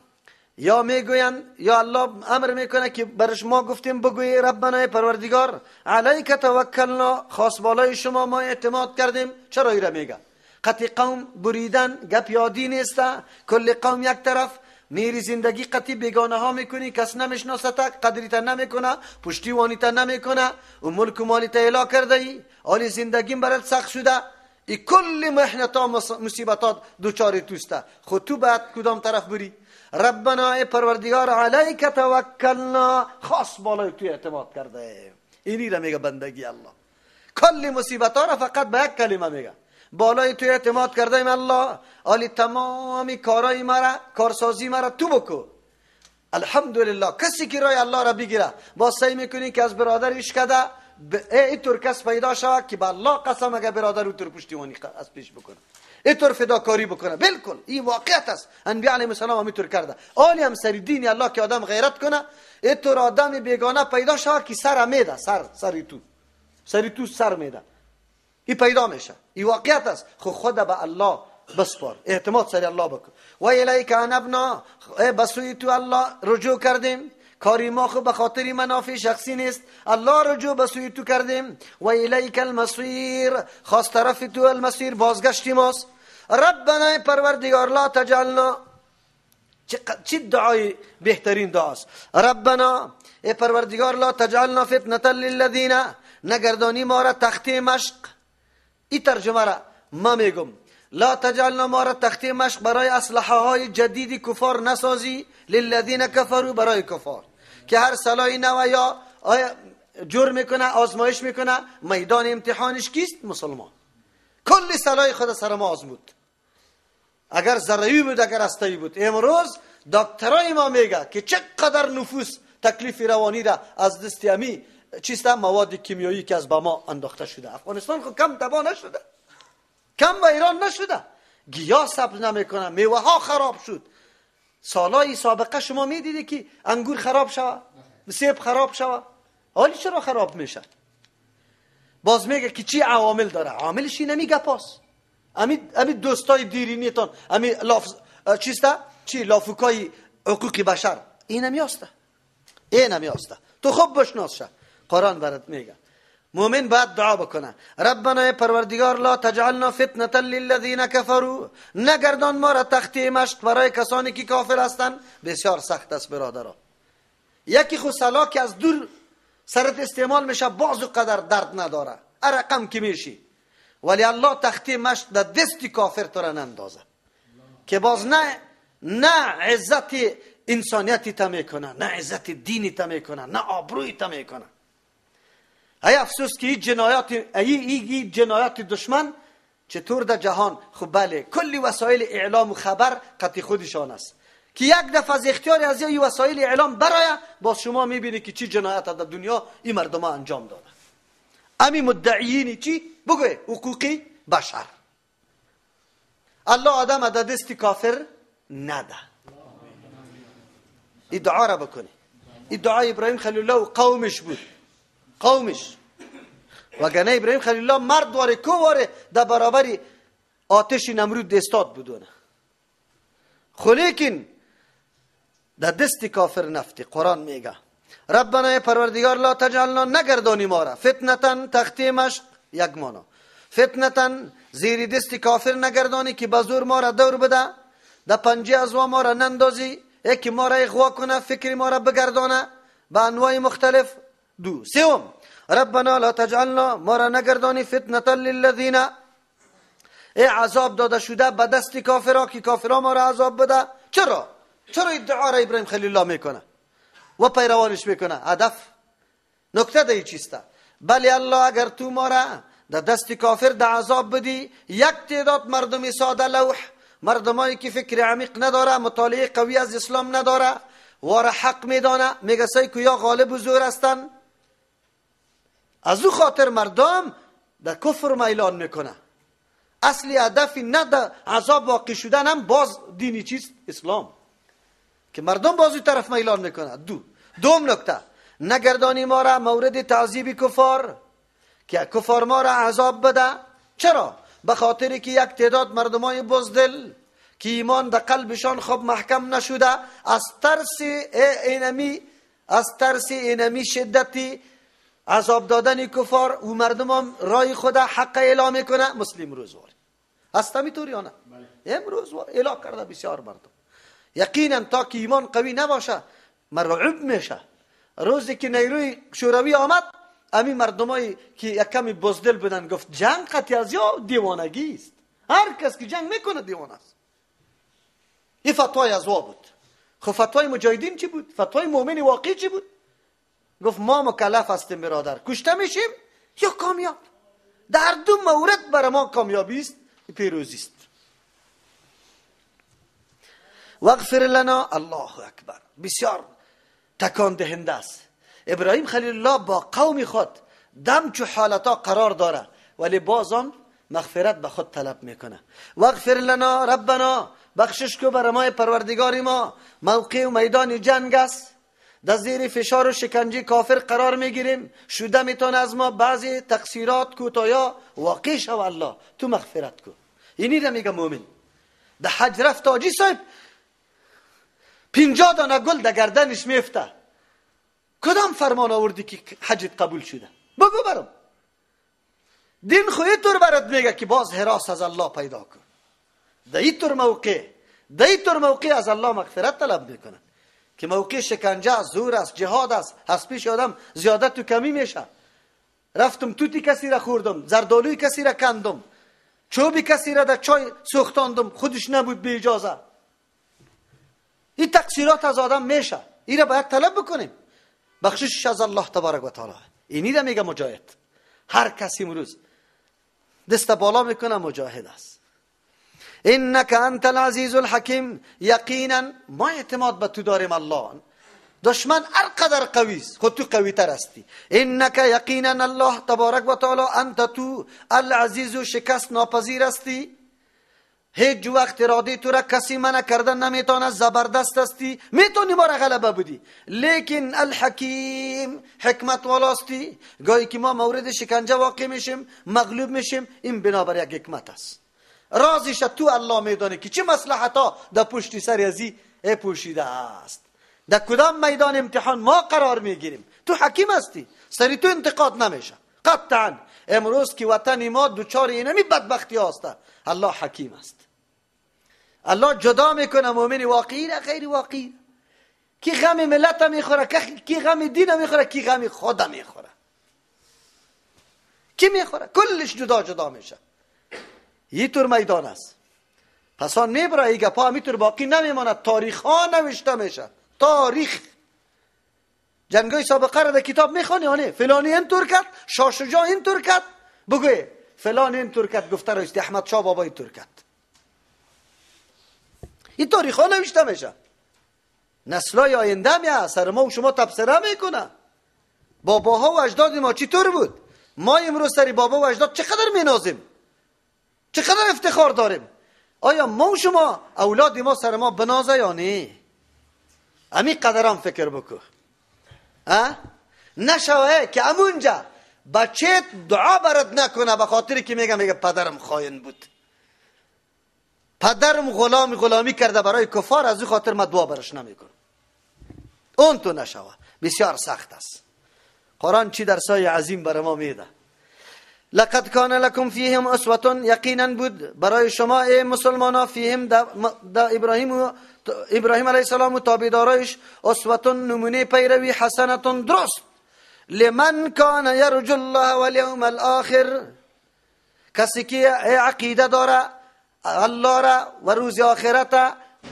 یا میگوین یا الله امر میکنه که برش ما گفتیم بگوی ربنا پروردگار علیک توکلنا، خاص بالای شما ما اعتماد کردیم. چرا ایره میگه؟ قطع قوم بریدن گپ یادی نیست، کل قوم یک طرف میری زندگی قطعی بیگانه ها میکنی، کس نمیشناسه، قدریت نمیکنه، پشتیوانیت نمیکنه، و ملک و مالیت اعلا کرده ای، حال زندگیم برات سخت شده، ای کل محنت ها مصیبتات دوچار توسته، خود تو باید کدام طرف بری؟ ربنا ای پروردگار علیک توکلنا، خاص بالای تو اعتماد کرده. اینی را میگه بندگی الله. کل مصیبت ها را فقط به یک کلمه میگه، بالای تو اعتماد کرده ایم الله، آلی تمام کارای مرا، کارسازی مرا تو بکو. الحمدلله کسی که رای الله را بگیره، با سعی میکنی که از برادرش کده اینطور کس پیدا شود که به الله قسم اگر برادر او تر پشتیبانی از پیش بکنه، اینطور فداکاری بکنه. بالکل این واقعیت است. انبیاء علیهم السلام هم اینطور کرده. آلی هم سر دین الله که آدم غیرت کنه، اینطور آدم بیگانه پیدا شود که سر میده، سر تو، سر تو سر میده، این پیدا میشه. این واقعیت است. خود به الله بسپار، اعتماد سر الله بکن. و الیک انبنا، به سوی تو الله رجوع کردیم، کاری ما خو به خاطر منافع شخصی نیست، الله رجوع به سوی تو کردیم. و الیک المصیر، خاص طرف تو المصیر بازگشتی ماست. ربنا پروردگار لا تجعلنا، چه دعای بهترین دعاست. ربنا ای پروردگار لا تجعلنا فتنة للذین، نگردانی ما را تخته مشق. این ترجمه را ما میگم، لا تجعلنا ما را تخته مشق برای اسلحه های جدید کفار نسازی، للذین کفروا برای کفار که هر سلاحی نو یا جور میکنه، آزمایش میکنه، میدان امتحانش کیست؟ مسلمان. کل سلاح خود سر ما آزمود، اگر ذره‌ای بود اگر هسته‌ای بود. امروز دکترای ما میگه که چقدر نفوس تکلیف روانی را از دست امی چیست مواد کیمیایی که از به ما انداخته شده. افغانستان خب کم تباه نشده، کم و ایران نشده، گیاه سبز نمیکنه، میوه ها خراب شد. سالای سابقه شما میدیدی که انگور خراب شود؟ سیب خراب شوه. حالی چرا خراب میشه؟ باز میگه که چی عوامل داره؟ عاملش اینمی گپاس، امی دوستای دیرینیتان، امی لاف چیسته؟ چی لافوکای حقوق بشر، اینمی هسته، اینمی هسته. تو خوب بشناس شه. قرآن برات میگه مؤمن باید دعا بکنه ربنا پروردگار لا تجعلنا فتنة للذین کفروا، نگردان ما را تخته مشق برای کسانی که کافر هستند. بسیار سخت است برادرها. یکی خو سلا که از دور سرت استعمال میشه باز قدر درد نداره، ارقم که میشی، ولی الله تخته مشق در دست کافر تو را نندازه که باز نه عزت انسانیتی تا میکنه، نه عزت دینی تا میکنه، نه آبروی تا میکنه. ای افسوس که این جنایات دشمن چطور در جهان. خب بله، کلی وسایل اعلام و خبر قطع خودشان است که یک دفعه از اختیار از این وسایل اعلام برای باز شما میبینی که چی جنایت در دنیا این مردم انجام داده. امی مدعیین چی؟ بگوی حقوقی بشر. الله آدم در دست کافر نده. این دعا را بکنی. این دعای ابراهیم خلیل الله و قومش بود، قومش. وگرنه ابراهیم خلیل الله مرد واره کو واره در برابر آتش نمرود استاد بودونه. خو لیکن در دست کافر نفتی. قرآن میگه ربنا پروردگار لا تجعلنا، نگردانی ما را فتنة تخته مشق، یک مانا فتنة زیر دست کافر نگردانی که بزور ما را دور بده، در پنجه از ما را نندازی، یکی ما را اغوا کنه، فکر ما را بگردانه به انواع مختلف. دو سوم ربنا لا تجعلنا، ما را نگردانی فتنة للذین، ای عذاب داده شده به دست کافرها که کافرها ما را عذاب بده. چرا؟ چرا ادعا را ابراهیم خلیل الله میکنه و پیروانش میکنه؟ هدف نکته ده چیسته؟ بله الله اگر تو ما را در دست کافر در عذاب بدی، یک تعداد مردم ساده لوح، مردمایی که فکر عمیق نداره، مطالعه قوی از اسلام نداره، واره حق میدانه، میگه سعی که یا غالب و زور هستن، از او خاطر مردم در کفر میلان میکنه. اصلی هدفی نه در عذاب واقع شدن هم باز دینی چیست؟ اسلام، که مردم باز طرف میلان میکنه. دوم نکته، نگردانی ما را مورد تعذیب کفار، که کفار ما را عذاب بده. چرا؟ به خاطر که یک تعداد مردمای بزدل که ایمان در قلبشان خب محکم نشده، از ترس اینمی، از ترس اینمی شدتی عذاب دادن کفار و مردم هم رای خدا حق اعلام میکنه. مسلم روزوار هست همینطور یا نه؟ امروز اعلام کرده بسیار مردم. یقینا تا که ایمان قوی نباشه مرعوب میشه. روزی که نیروی شوروی آمد، امی مردمایی که یک کمی بزدل بودن گفت جنگ قطعی از یا دیوانگی است، هر کس که جنگ میکنه دیوانه است. این فتوای از وا بود. خب فتوای مجاهدین چی بود؟ فتوای مؤمن واقعی چی بود؟ گفت ما مکلف هستیم برادر، کشته میشیم یا کامیاب. در دو مورد برای ما کامیابی است، پیروزی است. واغفر لنا. الله اکبر، بسیار تکان دهنده است. ابراهیم خلیل الله با قوم خود دم چو حالتا قرار داره، ولی بازم مغفرت به خود طلب میکنه. واغفر لنا ربنا، بخشش کو برای ما پروردگار ما. موقع و میدان جنگ است، در زیر فشار و شکنجه کافر قرار میگیریم، شده میتونه از ما بعضی تقصیرات کوتایا واقع شو، الله تو مغفرت کو. اینی را میگه مؤمن. در حج رفت حاجی صاحب 50 دانه گل در گردنش میفته، کدام فرمان آوردی که حجت قبول شده؟ بگو برام. دین خو اینطور برات میگه که باز هراس از الله پیدا کن. در اینطور موقع، در اینطور موقع از الله مغفرت طلب میکنه که موقع شکنجه است، زور است، جهاد است، از پیش آدم زیادت و کمی میشه. رفتم توتی کسی را خوردم، زردالوی کسی را کندم، چوبی کسی را در چای سوختاندم، خودش نبود به اجازه. این تقصیرات از آدم میشه، این را باید طلب بکنیم بخشش از الله تبارک و تعالی. اینی را میگه مجاهد. هر کسی امروز دست بالا میکنه مجاهد است. انک انت العزیز الحکیم. یقینا ما اعتماد به تو داریم الله. دشمن هر قدر قوی است، خود تو قوی تر هستی. انک یقینا الله تبارک و تعالی انت تو العزیز و شکست ناپذیر هستی. هیچ وقت اراده تو را کسی منع کردن نمیتونه، زبردست هستی، میتونی ما را غلبه بدی، لیکن الحکیم حکمت والاستی. گاهی که ما مورد شکنجه واقع میشیم، مغلوب میشیم، این بنابر یک حکمت است. رازش تو الله میدانه که چه مصلحت ها در پشت سر ازی پوشیده است، در کدام میدان امتحان ما قرار میگیریم. تو حکیم هستی، سری تو انتقاد نمیشه قطعا. امروز که وطن ما دوچار اینمی بدبختی هست، الله حکیم است. الله جدا میکنه مؤمن واقعی را غیر واقعی، کی غم ملت میخوره، کی غم دین میخوره، کی غم خدا میخوره، کی میخوره، کلش جدا جدا میشه. یه طور میدان است. پس آن میبره ای گپا همیطور باقی نمیماند، تاریخ ها نوشته میشه. تاریخ جنگای سابقه را در کتاب میخوانی، آنه فلانی اینطور کرد، شاه شجاع اینطور کرد، بگوی فلان اینطور کرد، گفته راستی احمد شاه بابا اینطور کرد. این تاریخ ها نوشته میشه. نسلای آینده می سر ما و شما تبصره میکنه. باباها و اجداد ما چطور بود؟ ما امروز سر بابا و اجداد چقدر مینازیم، چقدر افتخار داریم. آیا ما و شما اولاد ما سر ما بنازه یا نه؟ امی قدرم فکر بکن. نشوه که امونجا بچه دعا برات نکنه به خاطری که میگه پدرم خاین بود، پدرم غلامی کرده برای کفار، از او خاطر من دعا برش نمیکنم. اون تو نشوه، بسیار سخت است. قرآن چی درسای عظیم برای ما میده. لقد کان لکم فیهم اسوة، یقینا بود برای شما ای مسلمانا، فیهم دا ابراهیم علیه السلام و تابعدارایش، اسوة نمونه پیروی، حسنة درست، لمن کان یرجو الله والیوم الاخر، کسی که عقیده داره الله را و روز آخرت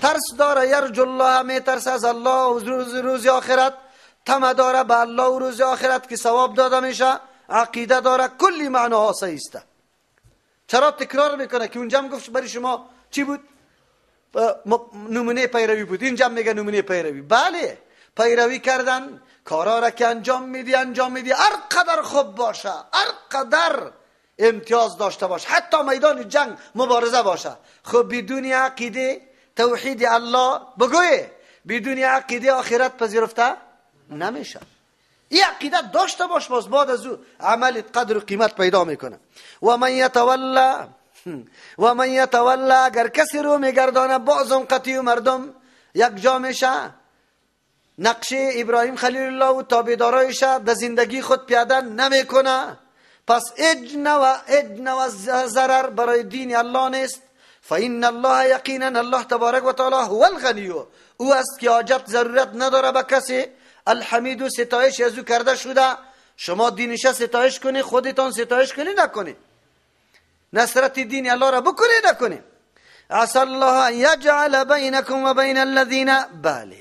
ترس داره، یرجو الله میترسه از الله و روز آخرت، طمع داره به الله و روز آخرت که ثواب داده میشه، عقیده داره، کلی معناها صحیح است. چرا تکرار میکنه که اونجا هم گفت برای شما چی بود؟ نمونه پیروی بود، اینجا میگه نمونه پیروی. بله، پیروی کردن، کارا را که انجام میدی انجام میدی، هر قدر خوب باشه، هر قدر امتیاز داشته باشه، حتی میدان جنگ مبارزه باشه، خب بدون عقیده توحید الله بگوی، بدون عقیده آخرت پذیرفته نمیشه. این عقیده داشته باش، باز بعد از او عملت قدر و قیمت پیدا میکنه. و من یتولا، و من یتولا، اگر کسی رو میگردانه بازم قطعی و مردم یک جا میشه، نقشه ابراهیم خلیل الله و تابعدارایش در زندگی خود پیاده نمیکنه، پس اجنه و ضرر برای دین الله نیست. فإن الله یقینا الله تبارک و تعالی هو الغنی، او است که حاجت ضرورت نداره به کسی، الحمید و ستایش از او کرده شده. شما دینش ستایش کنی، خودتان ستایش کنی نکنی، نصرت دین الله را بکنی نکنی. عسى الله ان یجعل بینکم و بین الذین، بله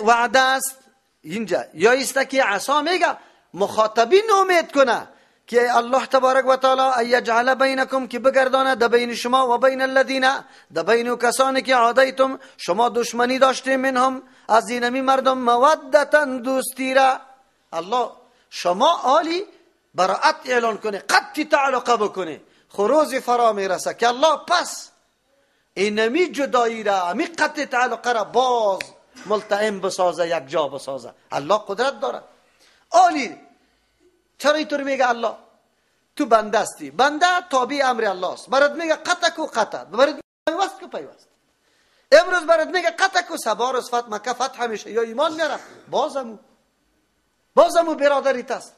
وعده است اینجا، یا است که عصا میگه مخاطبین امید کنه که الله تبارک و تعالی ان یجعل بینکم، که بگردانه د بین شما و بین الذین، د بین کسانی که عادیتم شما دشمنی داشتیم، منهم از اینمی مردم، مودتا دوستی را. الله شما عالی براعت اعلان کنه، قطعی تعلقه بکنه، خروز فرا میرسه که الله پس اینمی جدایی را، امی قطع تعلقه را باز ملتئم بسازه، یک جا بسازه. الله قدرت داره. عالی چرا اینطور میگه الله؟ تو بنده هستی، بنده تابع امر الله است. برات میگه قطع کو قطع، برات پیوست کو پیوست. امروز برات میگه قطع کو، سبا روز فتح مکه فتح میشه یا ایمان میاره، بازمو برادریت است.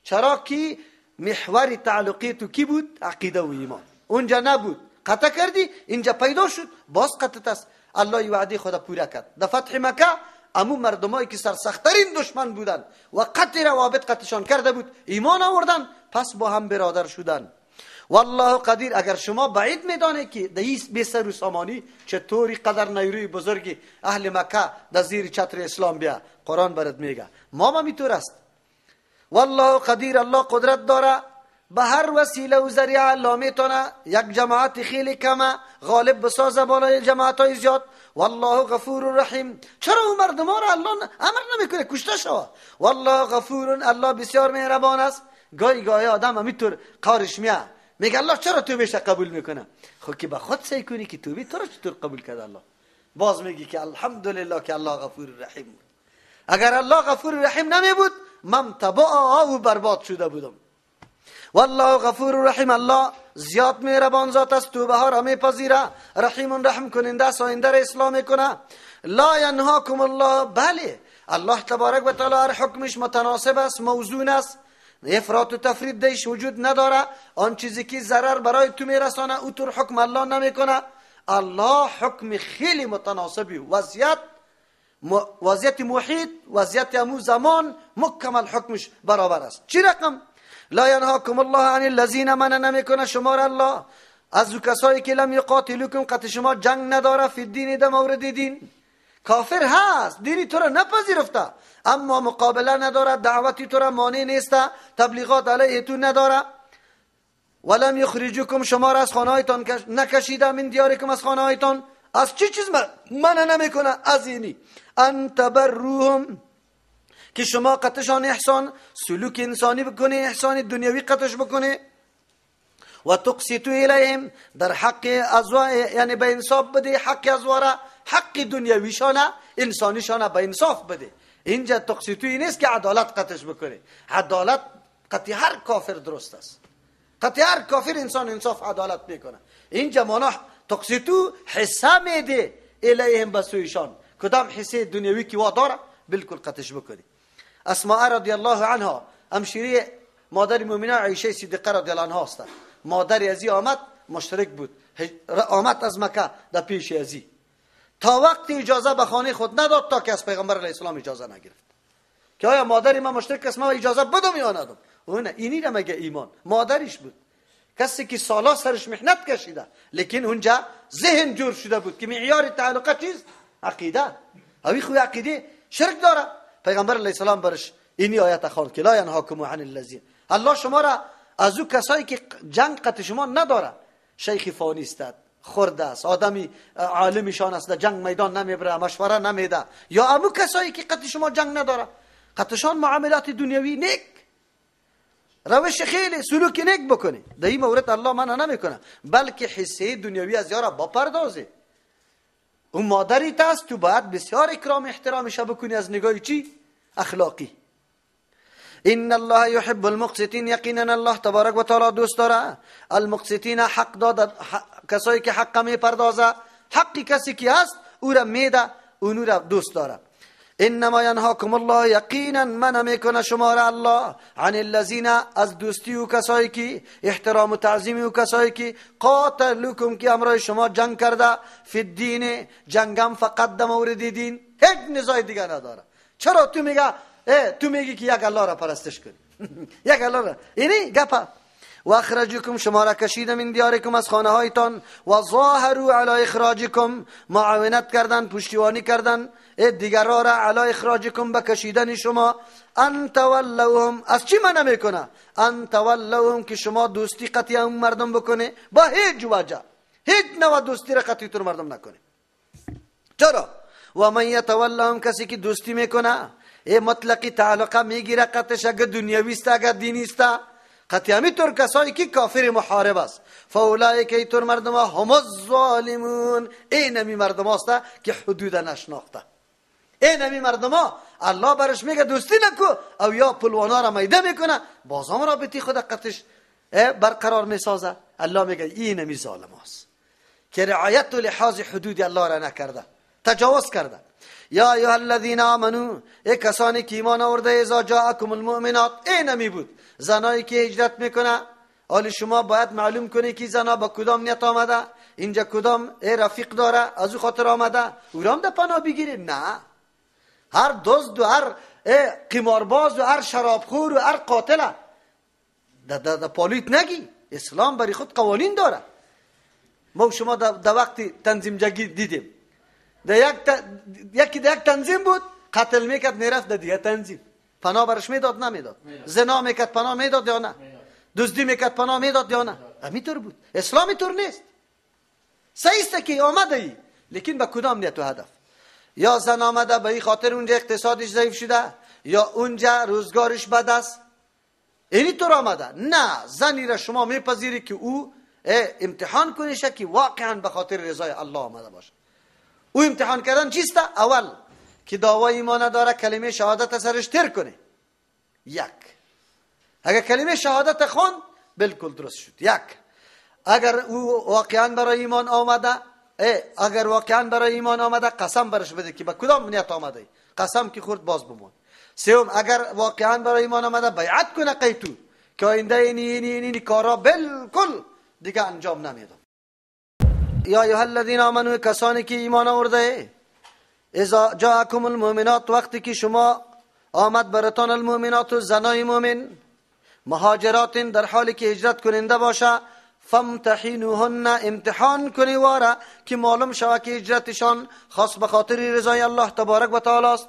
چرا که محور تعلقی تو کی بود؟ عقیده و ایمان. اونجا نبود، قطع کردی، اینجا پیدا شد، باز قطع است. الله وعده خدا پورا کرد. در فتح مکه امو مردمایی که سرسخترین دشمن بودن و قطع روابط قطعشان کرده بود ایمان آوردن، پس با هم برادر شدن. والله قدیر. اگر شما بعید میدانید که در این بی سر و سامانی چطوری قدر نیروی بزرگی اهل مکه در زیر چتر اسلام بیا، قرآن برات میگه ما هم اینطور است. والله قدیر، الله قدرت داره به هر وسیله و ذریعه الله میتونه یک جماعت خیلی کمه غالب بسازه بالای جماعت های زیاد. والله غفور رحیم. چرا اون مردم ها را الله امر نمیکنه کشته شوه؟ والله غفور، الله بسیار مهربان است. گاهی گاهی آدم همینطور قارش میاد، میگه الله چرا توبهش قبول میکنه؟ خب که به خود سعی کنی که توبه تو را چطور قبول کرد الله. باز میگی که الحمدلله که الله غفور رحیم بود. اگر الله غفور رحیم نمی بود من تبع و برباد شده بودم. والله غفور رحیم، الله زیاد مهربان ذات است، توبه ها را میپذیره، رحیم رحم کننده است، آینده را اصلاح میکنه. لا ینهاکم الله، بله الله تبارک و تعالی هر حکمش متناسب است، موزون است، افراط و تفرید دیش وجود نداره. آن چیزی که ضرر برای تو میرسانه او طور حکم الله نمیکنه. الله حکم خیلی متناسبی، وضعیت محیط، وضعیت امو زمان مکمل حکمش برابر است. چی رقم؟ لا ینهاکم الله عن الذین، من نمیکنه شما را الله از کسایی که لم یقاتلوکم، قط شما جنگ نداره، فی الدین، در مورد دین. کافر هست، دینی تو را نپذیرفته، اما مقابله نداره، دعوتی تو را مانع نیست، تبلیغات علیه تو نداره. ولم یخرجوکم، شما را از خانه هایتان نکشیده، من دیارکم، از خانه هایتان. از چی چیز منع نمیکنه؟ از اینی ان تبروهم، که شما قطشان احسان، سلوک انسانی بکنه، احسان دنیوی قطش بکنه. و تقسطوا الیهم، در حق ازوا، یعنی به انصاف بده حق ازوا را، حق دنیویشانه انسانیشانه به انصاف بده. اینجا تقسطوی نیست که عدالت قطش بکنه. عدالت قطع هر کافر درست است، قطع هر کافر انسان انصاف عدالت میکنه. اینجا مانا تقسطو حصه میده الیهم، بسویشان، کدام حصه دنیوی که وا داره بالکل قطش بکنه. اسماء رضی الله عنها، امشیری مادر مؤمنه عایشه صدیقه رضی الله عنها است. مادر ازی آمد، مشرک بود، آمد از مکه در پیش ازی، تا وقتی اجازه به خانه خود نداد تا که از پیغمبر علیه السلام اجازه نگرفت که آیا مادری من مشرک است، من اجازه بدم یا ندم. اون اینی را مگه ایمان مادرش بود، کسی که سالا سرش محنت کشیده، لیکن اونجا ذهن جور شده بود که معیار تعلقه چیست؟ عقیده. اوی خو عقیده شرک داره. پیغمبر علیه السلام برش اینی آیت خواند که لا ینهاکم عن الذین، الله شما را از او کسایی که جنگ قط شما نداره، شیخ فانی است، خرده است، آدمی عالمشان است، در جنگ میدان نمیبره، مشوره نمیده، یا امو کسایی که قط شما جنگ نداره، قطشان معاملات دنیوی نیک، روش خیلی سلوک نیک بکنه. در این مورد الله منع نمیکنه، بلکه حصه دنیوی از یارا با پردازه. اون مادری است، تو باید بسیار اکرام احترامش بکنی از نگاه چی؟ اخلاقی. ان الله يحب المقسطین، یقینا الله تبارک و تعالی دوست داره المقسطین، حق داد، کسایی که حق میپردازه، حق کسی که هست او را میده، اون را دوست داره. انما ینهاکم الله، یقینا منع میکنه شما را الله عن الذین، از دوستی و کسایی که احترام و تعظیم و کسایی که قاتلوکم، که امرای شما جنگ کرده، فی الدین، جنگم فقط در مورد دین، هیچ نزاع دیگه نداره. چرا تو میگه تو میگی که یک الله را پرستش کنی یک الله را، اینی گپا. و اخرجکم، شما را کشیده من دیارکم، از خانه هایتان، و ظاهروا علی اخراجکم، معاونت کردن، پشتیبانی کردن دیگرها را، علی اخراجکم، به کشیدن شما. ان تولوهم، از چی منع میکنه؟ ان تولوهم، که شما دوستی قطعی اون مردم بکنه، با هیچ وجه، هیچ نوع دوستی را قطعی تر مردم نکنه. چرا؟ و من یتولهم، کسی که دوستی میکنه، ای مطلقی تعلقه میگیره قطعش، اگه دنیوی است اگه دینی است، قطعی همینطور کسایی که کافر محارب است، فاولئک، ایطور مردم ها، هم الظالمون، این همی مردم هاست که حدود نشناخته. این همی مردم ها الله برش میگه دوستی نکو، او یا پلوانا را میده میکنه، بازم رابطی خود قطعش برقرار میسازه. الله میگه این همی ظالم هاست که رعایت و لحاظ حدود الله را نکرده، تجاوز کرده. یا ایها الذین آمنو، ای کسانی که ایمان آورده، اذا جاءکم المؤمنات، این همی بود زنایی که هجرت میکنه. حال شما باید معلوم کنی که زنا با کدام نیت آمده، اینجا کدام ای رفیق داره، از او خاطر آمده، او را هم در پناه بگیری؟ نه، هر دزد و هر قمارباز و هر شرابخور و هر قاتله در پالیت نگی. اسلام برای خود قوانین داره. ما شما در وقت تنظیم جگی دیدیم، در یکی در یک تنظیم بود، قتل میکرد میرفت در دیگه تنظیم، پناه برش میداد نمیداد، زنا میکرد پناه میداد یا نه، دزدی میکرد پناه میداد یا نه. همینطور بود. اسلام اینطور نیست. صحیح است که آمده ای، لیکن به کدام نیت و هدف؟ یا زن آمده به این خاطر اونجا اقتصادش ضعیف شده، یا اونجا روزگارش بد است، اینی طور آمده. نه، زنی را شما میپذیری که او امتحان کنیشه که واقعا به خاطر رضای الله آمده باشه. او امتحان کردن چیست؟ اول که دعوای ایمان داره کلمه شهادت سرش تر کنه. یک، اگر کلمه شهادت خواند بالکل درست شد. یک، اگر او واقعا برای ایمان آمده، اگر واقعا برای ایمان آمده قسم برش بده که به کدام نیت آمده، قسم که خورد باز بمون. سوم، اگر واقعا برای ایمان آمده بیعت کنه قیتو که آینده اینی اینی اینی کارا بالکل دیگه انجام نمیدم. یا ایها الذین آمنوا، کسانی که ایمان آورده، اذا جاءکم المؤمنات، وقتی که شما آمد براتان المؤمنات و زنای مؤمن، مهاجرات در حالی که هجرت کننده باشه، فامتحنوهن، امتحان کنی واره که معلوم شوه که هجرتشان خاص به خاطر رضای الله تبارک و تعالی است.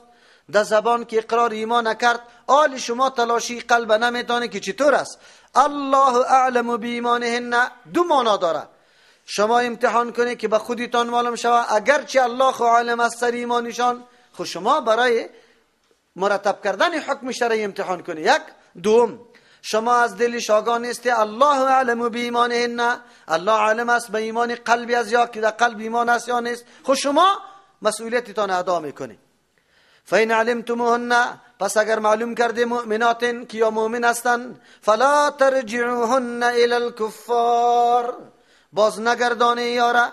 در زبان که اقرار ایمان نکرد، آل شما تلاشی قلب نمیتانه که چطور است. الله اعلم بایمانهن دو معنا داره. شما امتحان کنی که به خودتان معلوم شوه، اگرچه الله خو عالم است سر ایمانشان، خو شما برای مرتب کردن حکم شرعی امتحان کنی. یک. دوم، شما از دل شاگاه نیستی، الله اعلم بایمانهن، الله عالم است به ایمان قلبی از یا که در قلب ایمان است یا نیست، خو شما مسئولیتتان ادا میکنی. فإن علمتموهن، پس اگر معلوم کرده مؤمنات که یا مؤمن هستند، فلا ترجعوهن الى الكفار، باز نگردانه یاره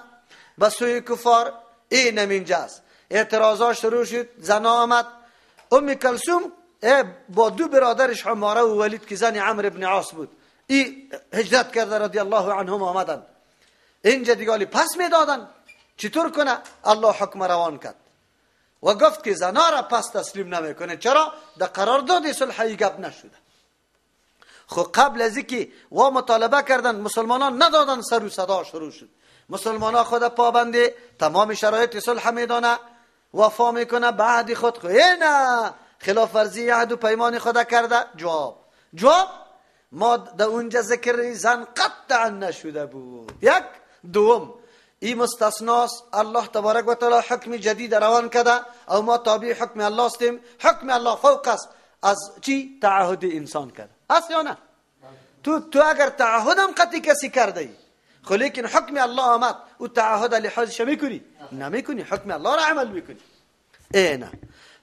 به سوی کفار. این اینجاست اعتراضا شروع شد. زنا آمد، ام کلثوم با دو برادرش عماره و ولید که زن عمرو ابن عاص بود، ای هجرت کرده رضی الله عنهم آمدن. اینجا دیگالی پس میدادن، چطور کنه؟ الله حکم روان کرد و گفت که زنا را پس تسلیم نمیکنه. چرا؟ در قرارداد صلح گپ نشده. خب قبل از اینکه و مطالبه کردن مسلمانان ندادن، سر و صدا شروع شد. مسلمانان خود پابند تمام شرایط صلح میدانه، وفا میکنه به عهد خود، خو نه خلاف ورزی عهد و پیمان خود کرده. جواب ما در اونجا ذکر زن قطعا نشده بود. یک. دوم، این مستثناست، الله تبارک و تعالی حکم جدید روان کرده او ما تابع حکم الله هستیم. حکم الله فوق است از چی؟ تعهد انسان کرده است یا نه؟ تو اگر تعهدم قطعی کسی کرده ای، خو لیکن حکم الله آمد، او تعهد لحاظش میکنی؟ نمیکنی، حکم الله را عمل میکنی. ای نه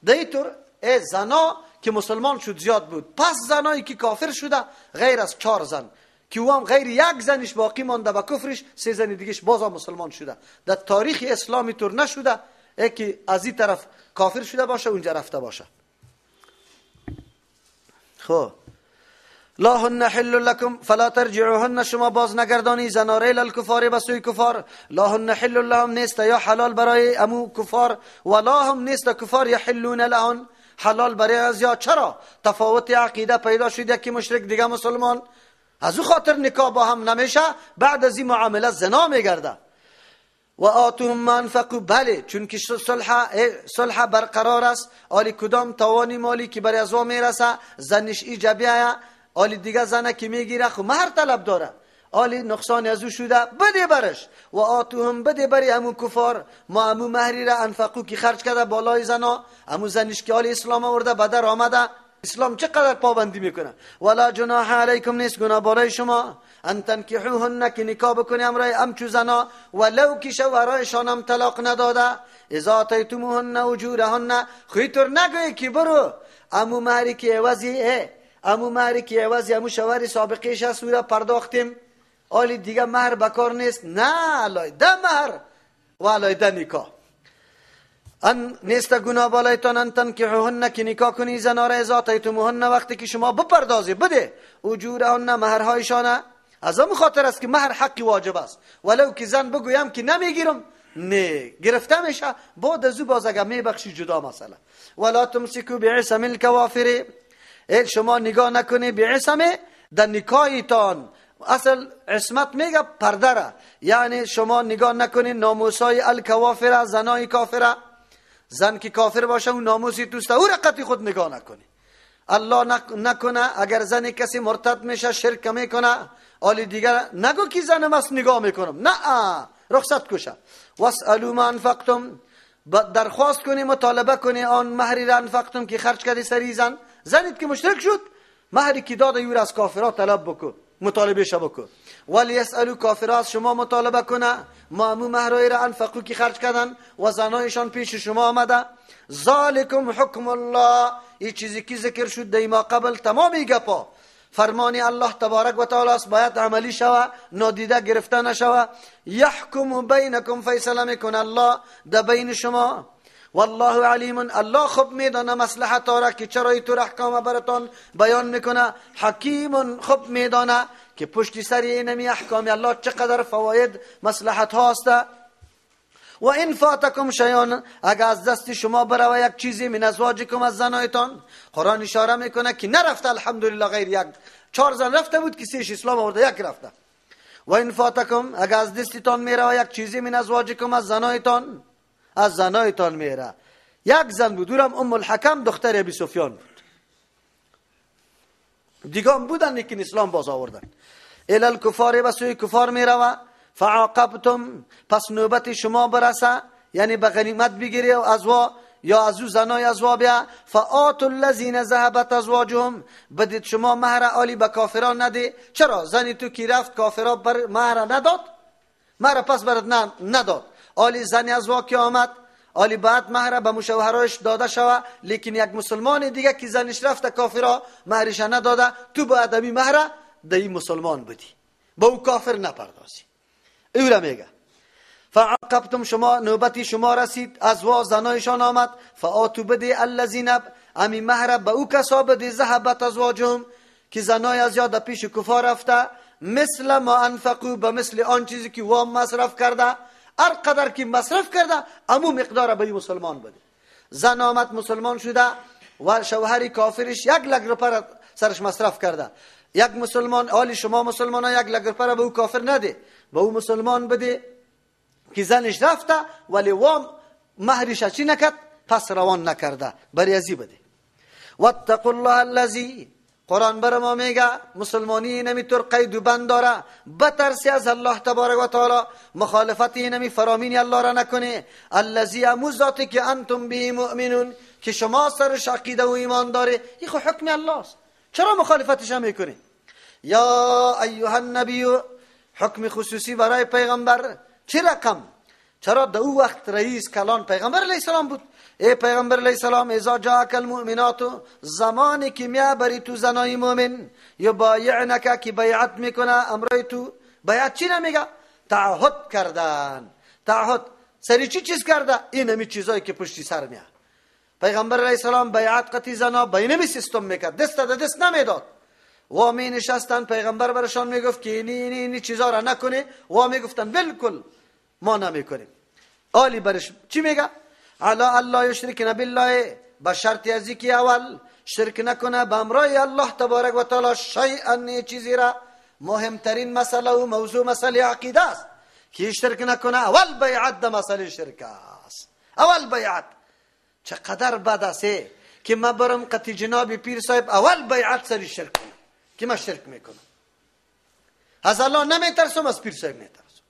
دیتور ای زنا که مسلمان شد زیاد بود، پس زنایی که کافر شده غیر از 4 زن که او هم غیر یک زنش باقی مانده به کفرش، 3 زن دیگهش باز هم مسلمان شده. در تاریخ اسلامی طور نشده که از این طرف کافر شده باشه اونجا رفته باشه. خب لا هن حل لكم فلا ترجعوهن، شما باز نگردانی زناره الکفار به سوی کفار. لا هن حل لهم، نیست یا حلال برای امو کفار، ولا هم نیست کفار یحلون لهن، حلال برای از یا. چرا؟ تفاوت عقیده پیدا شد، یکی مشرک دیگه مسلمان، از او خاطر نکاح با هم نمیشه، بعد از این معامله زنا میگرده. و آتوهم ما انفقوا، بله چون که صلح برقرار است، آلی کدام توانی مالی که برای از او میرسه زنش ایجابیه، آلی دیگه زنه که میگیره خو مهر طلب داره، آلی نقصان از او شده بده برش. و آتوهم، بده بری امو کفار، ما امو مهری را انفقو که خرج کرده بالای زنا، امو زنش که آلی اسلام آورده بدر آمده. اسلام چقدر پابندی میکنه. ولا جناح علیکم، نیست گناه بالای شما، ان تنکحوهن، که نکاح بکنی امرای امچو زنا، ولو که شوهرایشان هم طلاق نداده، اذا آتیتموهن اجورهن، خو نگوی که برو امو مهری که عوضی امو مهری که عوضی امو شوهر سابقیش است او را پرداختیم، آلی دیگه مهر بکار نیست. نه، علایده مهر و علایده نکاح. ان نیست گناه بالایتان ان تنکحوهن، که نکاح کنی زنا را، اذا آتیتموهن، وقتی که شما بپردازی بده اجورهن، مهرهایشانه. از اون خاطر است که مهر حقی واجب است، ولو که زن بگویم که نمیگیرم، نه گرفته میشه، بعد از او باز اگر میبخشی جدا مسئله. ولا تمسکوا بعصم الکوافر، شما نگاه نکنی بعصم در نکاحتان. اصل عصمت میگه پرده را، یعنی شما نگاه نکنی ناموسای الکوافر، زنای کافره. زن که کافر باشه اون ناموسی توسته، او را قطعی خود نگاه نکنی. الله نکنه اگر زن کسی مرتد میشه شرک میکنه، آلی دیگر نگو که زنم است نگاه میکنم، نه رخصت کشه. واسالوا ما انفقتم، درخواست کنی مطالبه کنی آن مهری را انفقتم که خرج کردی سری زن، زنید که مشرک شد مهری که داده یور از کافرها طلب بکو، مطالبه شه بکو. ولی یسالو کافرها از شما مطالبه کنه، ما امو مهرای را انفقو که خرج کردن و زنایشان پیش شما آمده. ذالکم حکم الله، این چیزی که ذکر شد در ما قبل تمامی گپا فرمانی الله تبارک و تعالی است، باید عملی شوه، نادیده گرفته نشوه. یحکم بینکم، فیصله میکنه الله در بین شما. والله علیم، الله خوب میدانه مصلحت را که چرا اینطور احکام براتان بیان میکنه. حکیم، خوب میدانه که پشت سر اینمی احکام الله چقدر فواید مصلحت هاست. و این فاتکم شیان، اگر از دست شما بروه یک چیزی من ازواجکم از زنایتان، قرآن اشاره میکنه که نرفته الحمدلله غیر یک، 4 زن رفته بود که 3 اسلام آورده، یک رفته. و این فاتکم، اگر از دستتان میروه یک چیزی من ازواجکم از زنایتان، از زنایتان میره. یک زن بود، اورم ام الحکم دختر ابی سفیان بود، دیگه بودن لیکن اسلام باز آوردن. الی الکفار، به سوی کفار میروه. فعاقبتم، پس نوبت شما برسه، یعنی به غنیمت بگیری و ازوا یا از او زنای ازوا بیا. فآتوا الذین ذهبت ازواجهم، بدید شما مهر عالی به کافران نده. چرا؟ زنی تو کی رفت کافران بر مهر نداد، مهر پس برات نداد. عالی زنی ازوا که آمد، عالی بعد مهر به مشوهرایش داده شوه، لیکن یک مسلمان دیگه که زنش رفت کافرا مهرش نداده، تو باید امی مهر دی مسلمان بدی، با او کافر نپردازی. ایورا میگه فعاقبتم، شما نوبتی شما رسید، ازوا زنایشان آمد. فآتوا بده الذین، امی مهر به او کسا بده ذهبت ازواجهم، که زنای از یاد پیش کفار رفته، مثل ما انفقو، به مثل آن چیزی که وام مصرف کرده، هر قدر که مصرف کرده امو مقدار به مسلمان بده. زن آمد مسلمان شده و شوهر کافرش 1 لک روپیه سرش مصرف کرده، یک مسلمان آلی شما مسلمان ها 1 لک روپیه به او کافر نده، به او مسلمان بده که زنش رفته ولی وام مهرش چی نکرد، پس روان نکرده، بری ازی بده. واتقوا الله الذی، قرآن بر ما میگه مسلمانی نمی طور قید و بند داره، بترسی از الله تبارک و تعالی، مخالفت نمی فرامین الله را نکنه. الذی، امو ذاتی که انتم به مؤمنون، که شما سرش عقیده و ایمان داره، این خو حکم الله است، چرا مخالفتش هم میکنی؟ یا ایها النبی، حکم خصوصی برای پیغمبر. چه رقم؟ چرا در او وقت رئیس کلان پیغمبر علیه السلام بود. ای پیغمبر علیه السلام، اذا جاءک المؤمنات، زمانی که میابری تو زنای مؤمن، یبایعنک، که بیعت میکنه امرای تو. بیعت چی نمیگه؟ تعهد کردن. تعهد سری چی چیز کرده؟ این همی چیزایی که پشتی سر میاد. پیغمبر علیه السلام بیعت قطی زنا به اینمی سیستم میکرد، دست دست نمیداد. و می نشستن، پیغمبر برشان میگفت که اینی اینی اینی چیزا را نکنی، و میگفتن بالکل ما نمیکنیم. آلی برش چی میگه؟ علی الله یشرکن بالله، به شرط ازی که اول شرک نکنه به امرای الله تبارک و تعالی شیئا، چیزی را. مهمترین مسئله و موضوع مسئله عقیده است که شرک نکنه. اول بیعت ده مسئله شرک است، اول بیعت. چقدر بد است که ما برم قطی جناب پیر صاحب اول بیعت سری شرک کنم که من شرک میکنم، از الله نمیترسم از پیر صاحب میترسم،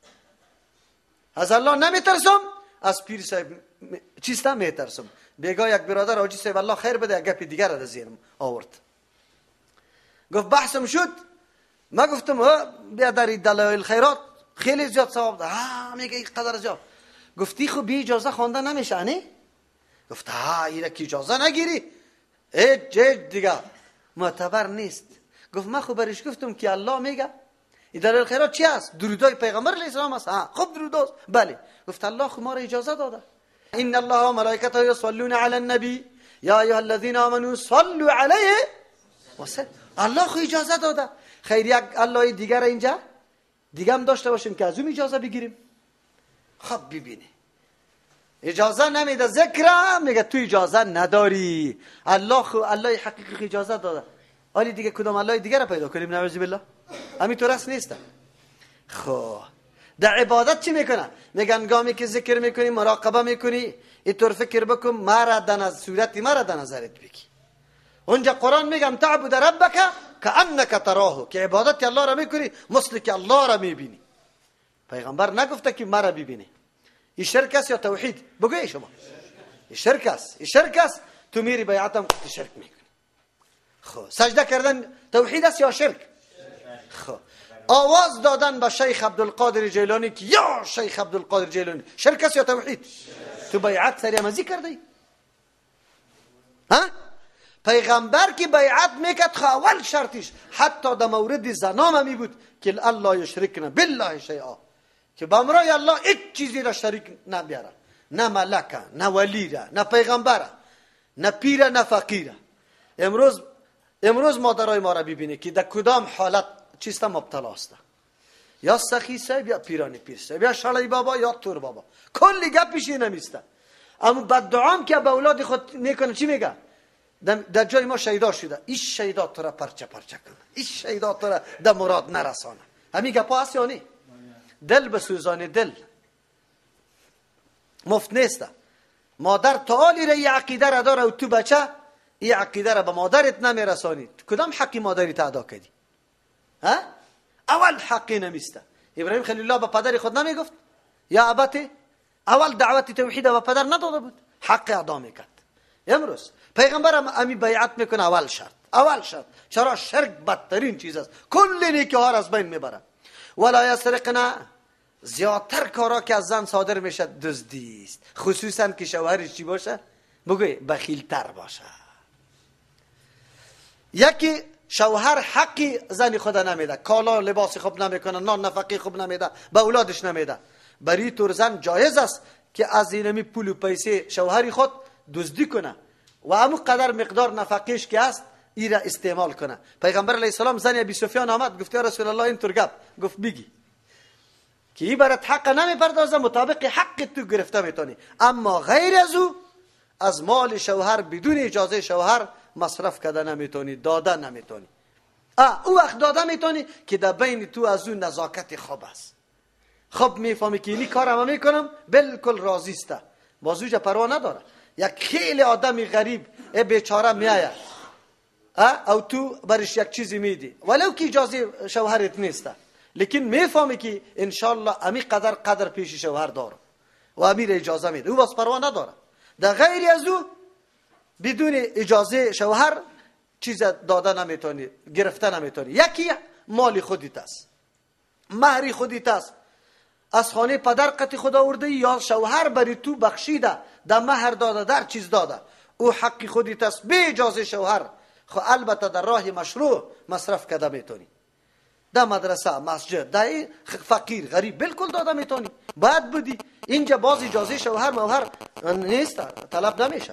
از الله نمیترسم از پیر صاحب چیستا میترسم. بیگاه یک برادر حاجی صاحب الله خیر بده یک گپ دیگر را زیرم آورد، گفت بحثم شد، ما گفتم بیا در دلایل خیرات خیلی زیاد ثواب ده، ها میگه اینقدر زیاد. گفتی خب بی اجازه خوانده نمیشه نه؟ گفت ها ایره که اجازه نگیری هیچ دیگه معتبر نیست. گفت من خب برش گفتم که الله میگه این دلایل خیرات چی است؟ درودای پیغمبر علیه السلام است. ها خب دروداست بله. گفت الله خب ما را اجازه داده، ان الله و ملائکته یصلون علی النبی یا ایها الذین آمنوا صلوا علیه و سلموا. الله خو اجازه داده. خیر یک الله دیگر اینجا دیگه هم داشته باشیم که از اون اجازه بگیریم. خب ببینی اجازه نمیده ذکر، میگه تو اجازه نداری. الله خو الله حقیقی اجازه داده. حالی دیگه کدام الله دیگه را پیدا کنیم؟ نعوذ بالله. همین طور است نیست. خب در عبادت چی میکنه؟ میگن گامی که ذکر میکنی مراقبه میکنی اینطور فکر بکن مرا در صورت مرا در نظرت بگی. اونجا قرآن میگم تعبد ربک کأنک تراه، که عبادت الله را میکنی مثل که الله را میبینی. پیغمبر نگفته که مرا ببینی. این شرک است یا توحید؟ بگوی شما. این شرک است. این شرک است. تو میری بیعتم شرک میکنی. خب سجده کردن توحید است یا شرک؟ خب آواز دادن به شیخ عبدالقادر جیلانی که یا شیخ عبدالقادر جیلانی، شرک است یا توحید؟ تو بیعت سری مزی کردی؟ ها؟ پیغمبر که بیعت میکرد اول شرطش حتی در مورد زنا می بود که الله یشرکنا بالله شیئا، که به امرای الله هیچ چیزی را شریک نبیاره، نه ملکه، نه ولی را، نه پیغمبره، نه پیره، نه فقیره. امروز مادرای ما را ببینی که در کدام حالت چیست مبتلا است، یا سخی صاحب یا پیرانی پیر صاحب یا شالای بابا یا تور بابا، کلی گپش نمیسته. اما بدعام که به اولاد خود میکنه چی میگه؟ در جای ما شیدا شده، این شیدا تو را پرچه پرچه کنه، این شیدا تو را در مراد نرسانه. همین گپا هست یا نه؟ دل بسوزانه، دل مفت نیست. مادر تعالی را این عقیده را داره و تو بچه این عقیده را به مادرت نمیرسانی، کدام حقی مادری تا ادا کردی؟ ها؟ اول حقی نمیسته. ابراهیم خلیل الله به پدر خود نمیگفت یا ابته؟ اول دعوت توحید به پدر نداده بود، حق ادا میکرد. امروز پیغمبر هم امی بیعت میکنه، اول شرط، اول شرط. چرا؟ شرک بدترین چیز است، کل نیکی ها را از بین میبره. ولا یسرقنا، زیادتر کارا که از زن صادر میشه دزدی است، خصوصا که شوهرش چی باشه؟ بگوی بخیلتر باشه. یکی شوهر حقی زن خود نمیده، کالا لباس خوب نمیکنه، نان نفقه خوب نمیده، به اولادش نمیده. برای طور زن جایز است که از اینمی پول و پیسه شوهری خود دزدی کنه و همون قدر مقدار نفقهش که است ای را استعمال کنه. پیغمبر علیه السلام زن ابی سفیان آمد، گفت یا رسول الله این طور گپ. گفت بگی که ای برات حق نمیپردازه، مطابق حق تو گرفته میتونی، اما غیر از او از مال شوهر بدون اجازه شوهر مصرف کرده نمیتونی، داده نمیتونی. او وقت داده میتونی که در بین تو از او نزاکت خوب است. خب میفهمی که اینی کار هم میکنم بالکل راضی است، بازوجه پروا نداره. یک خیلی آدمی غریب بیچاره میآید او تو برش یک چیزی میدی ولو که اجازه شوهرت نیست، لیکن میفهمی که انشالله امی قدر قدر پیش شوهر دارم و امیر اجازه میده، او باز پروا نداره. در غیر از او بدون اجازه شوهر چیز داده نمیتونی، گرفته نمیتونی. یکی مال خودت است، مهری خودت است، از خانه پدر قطع خدا آورده یا شوهر بری تو بخشیده، در مهر داده، در چیز داده، او حق خودت است به اجازه شوهر. خب البته در راه مشروع مصرف کرده میتونی، در مدرسه، مسجد، در فقیر غریب بالکل داده میتونی، باید بودی. اینجا باز اجازه شوهر موهر نیست، طلب نمیشه.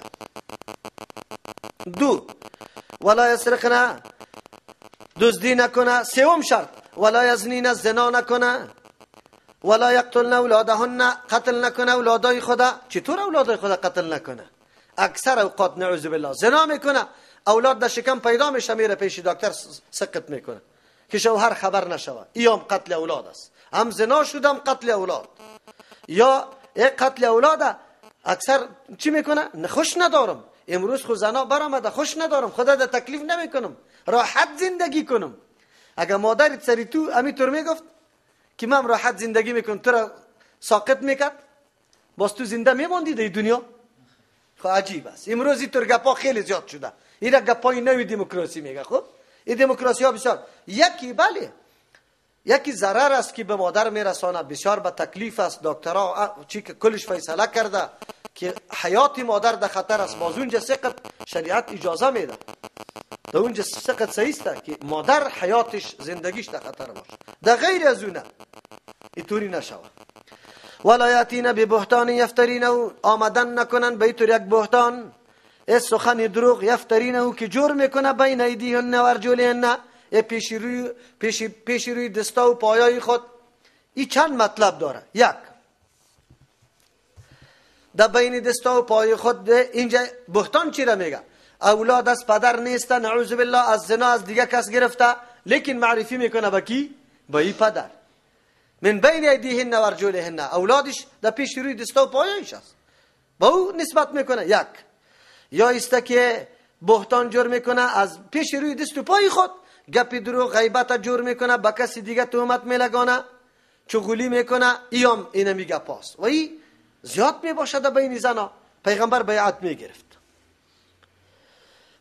دو، ولا یسرقنا، دزدی نکنه. سوم شرط، ولا یزنین، زنا نکنه. ولا یقتلن اولادهن، قتل نکنه اولادای خدا. چطور اولادای خدا قتل نکنه؟ اکثر اوقات نعوذ بالله زنا میکنه، اولاد در شکم پیدا میشه، میره پیش دکتر سقط میکنه که شوهر خبر نشوه. ایام قتل اولاد است، هم زنا شدم قتل اولاد. یا یک قتل اولاد اکثر چی میکنه؟ خوش ندارم امروز، خو زنا برآمده، خوش ندارم، خدا در تکلیف نمیکنم، راحت زندگی کنم. اگر مادرت سری تو همینطور میگفت که من راحت زندگی میکنم، تو را ساقط میکرد، باز تو زنده میماندی در دنیا؟ خب عجیب است. امروز اینطور گپا خیلی زیاد شده. این گپای نوی دموکراسی میگه. خب این دموکراسی ها بسیار یکی بله یکی ضرر است که به مادر میرسانه، بسیار به تکلیف است. دکترها چی که کلش فیصله کرده که حیات مادر در خطر است، باز اونجا سقط شریعت اجازه میده، در اونجا سقط صحیح است که مادر حیاتش زندگیش در خطر باشه، در غیر از اونه اینطوری نشود. ولا یاتین ببهتان یفترینه، آمدن نکنن به اینطور یک بهتان، سخن دروغ، یفترینه که جور میکنه، بین ایدیهن و ارجلهن، پیش روی دستا و پایای خود. این چند مطلب داره. یک، در بین دستا و پای خود اینجا بهتان چی را میگه؟ اولاد از پدر نیست، نعوذ بالله، از زنا از دیگه کس گرفته، لیکن معرفی میکنه با کی؟ با این پدر. من بین ایدیهن و ارجلهن، اولادش در پیش روی دستا و پایایش است، با او نسبت میکنه. یک، یا است که بهتان جور میکنه از پیش روی دست و پای خود، گپ دروغ غیبت جور میکنه، با کسی دیگه تهمت میلگانه، چغولی میکنه، ایام اینمی گپ است و ای زیاد میباشد بین زنا. پیغمبر بیعت میگرفت.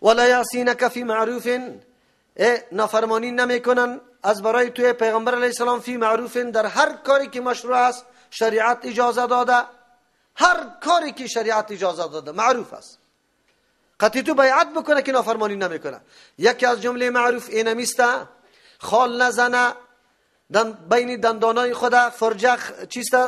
ولا یعصینک فی معروف، نافرمانی نمیکنن از برای توی پیغمبر علیه السلام، فی معروف در هر کاری که مشروع است، شریعت اجازه داده، هر کاری که شریعت اجازه داده معروف است، قطعی تو بیعت بکنه که نافرمانی نمیکنه. یکی از جمله معروف اینمیسته خال نزنه بین دندانای خود، فرجه چیسته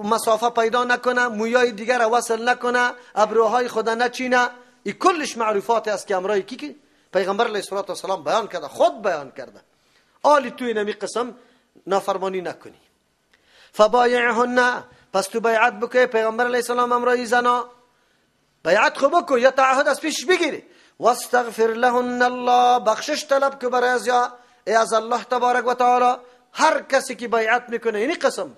مسافه پیدا نکنه، مویای دیگر وصل نکنه، ابروهای خود نچینه. این کلش معروفات است که امرای کی پیغمبر علیه الصلاة والسلام بیان کرده، خود بیان کرده. آلی تو اینمی قسم نافرمانی نکنی. فبایعهن، پس تو بیعت بکنی پیغمبر علیه السلام امرای زنا بیعت خو بکن یا تعهد از پیش بگیری. واستغفر لهن الله، بخشش طلب که برای از یا از الله تبارک و تعالی. هر کسی که بیعت میکنه اینی قسم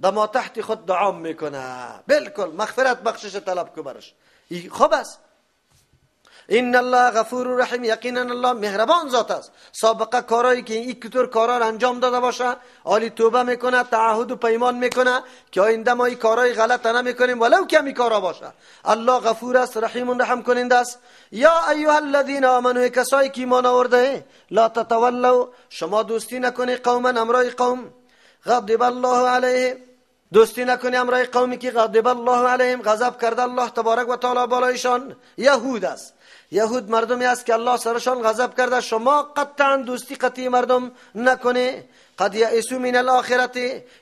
در ما تحت خود دعام میکنه، بالکل مغفرت بخشش طلب که برش خوب است. ان الله غفور رحیم، یقینا الله مهربان ذات است. سابقه کارهایی که این کتور کارا را انجام داده باشه، آلی توبه میکنه، تعهد و پیمان میکنه که آینده ما این کارهای غلط نمیکنیم ولو کمی کارا باشه. الله غفور است، رحیم رحم کننده است. یا ایها الذین آمنوا، کسایی که ایمان آورده، لا تتولوا، شما دوستی نکنی قوما امرای قوم غضب الله علیهم، دوستی نکنی امرای قومی که غضب الله علیهم، غضب کرده الله تبارک و تعالی بالایشان. یهود است، یهود مردمی است که الله سرشان غضب کرده، شما قطعا دوستی قطعی مردم نکنی. قد یئسوا من الاخرت،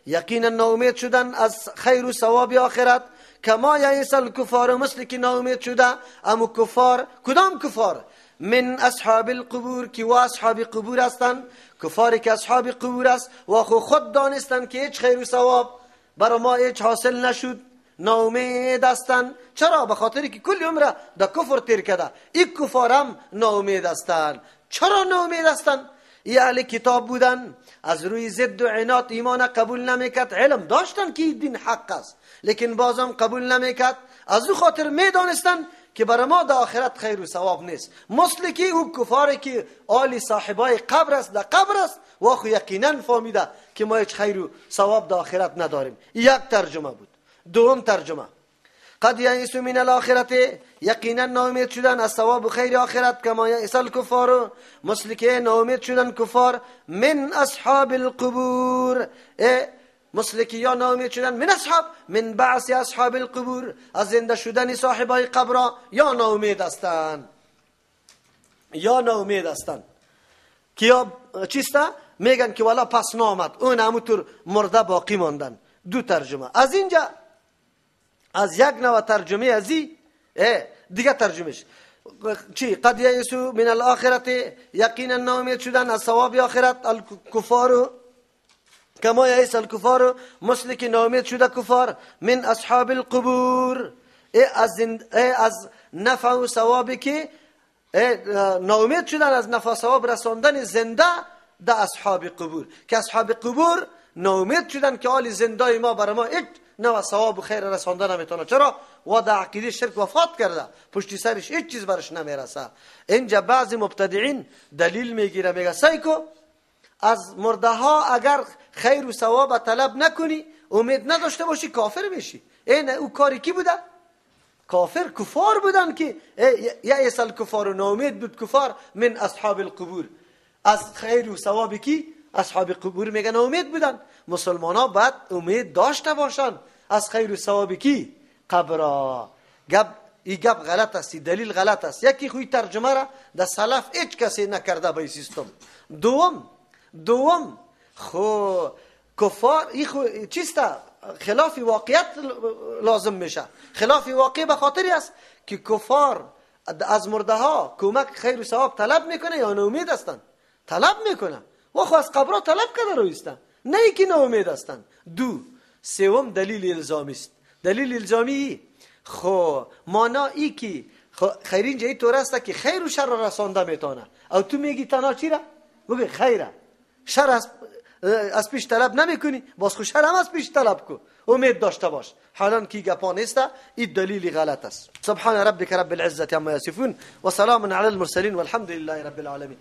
یقینا ناامید شدن از خیر و ثواب آخرت. کما یئس الکفار، مثل که ناامید شده امو کفار. کدام کفار؟ من اصحاب القبور، که و اصحاب قبور هستند. کفاری که اصحاب قبور است و خود دانستند که هیچ خیر و ثواب برای ما هیچ حاصل نشد، ناامید هستند. چرا؟ به خاطر که کل عمره در کفر تیر کرده. این کفارم ناامید هستند. چرا ناامید هستند؟ ای اهل کتاب بودن، از روی ضد و عناد ایمان قبول نمیکرد، علم داشتن که دین حق است لیکن بازم قبول نمیکرد. از او خاطر میدانستند که برای ما در آخرت خیر و ثواب نیست. مثل که او کفاری که آل صاحبای قبر است، در قبر است و خو یقینا فهمیده که ما هیچ خیر و ثواب در آخرت نداریم. یک ترجمه بود. دوم ترجمه قد یئسوا من الاخرت، یقینا ناامید شدن از ثواب و خیر آخرت. کما یئس الکفار، مثل که ناامید شدن کفار من اصحاب القبور، مثل که یا ناامید شدن من اصحاب، من بعث اصحاب القبور، از زنده شدن صاحبای قبر یا ناامید هستند، یا ناامید هستند که یا چیسته میگن که والا پس نامد، اون همونطور مرده باقی ماندن. دو ترجمه از اینجا، از یک نوع ترجمه از این دیگه ترجمهش چی؟ قد یئسوا من الاخرت، یقینا ناامید شدن از ثواب آخرت. الکفار کما یئس الکفار، مثل که ناامید شده کفار من اصحاب القبور، از نفع و ثوابی که ناامید شدن از نفع و ثواب رساندن زنده در اصحاب قبور، که اصحاب قبور ناامید شدن که آل زنده ما برای ما هیچ نوع ثواب و خیر رسانده نمیتونه. چرا؟ و در عقیده شرک وفات کرده، پشتی سرش هیچ چیز برش نمیرسه. اینجا بعضی مبتدعین دلیل میگیره، میگه سیکو از مرده ها اگر خیر و ثواب طلب نکنی، امید نداشته باشی، کافر میشی. این او کاری کی بوده؟ کافر، کفار بودن که یئس الکفار، ناامید بود کفار من اصحاب القبور، از خیر و ثواب کی؟ اصحاب قبور میگن امید بودن. مسلمان ها باید امید داشته باشن از خیر و ثواب کی؟ قبر. گپ ای گپ غلط است، دلیل غلط است. یکی خوی ترجمه را در سلف هیچ کسی نکرده به سیستم. دوم خو کفار ای خو چیست؟ خلاف واقعیت لازم میشه. خلاف واقع به خاطری است که کفار از مرده ها کمک خیر و ثواب طلب میکنه یا ناامید هستند؟ طلب میکنه و خو از قبرها طلب کرده رویستن، نه اینکه ناامید هستند. دو سوم دلیل الزامی است. دلیل الزامی خو مانا ای که خیر اینجا ای طور است که خیر و شر را رسانده میتونه، او تو میگی تنها چی را؟ بگی خیره، شر از پیش طلب نمیکنی، باز خو شر هم از پیش طلب کو، امید داشته باش. حالا کی گپا نیست، این دلیل غلط است. سبحان ربک رب العزة عما یصفون و سلام علی المرسلین والحمد لله رب العالمین.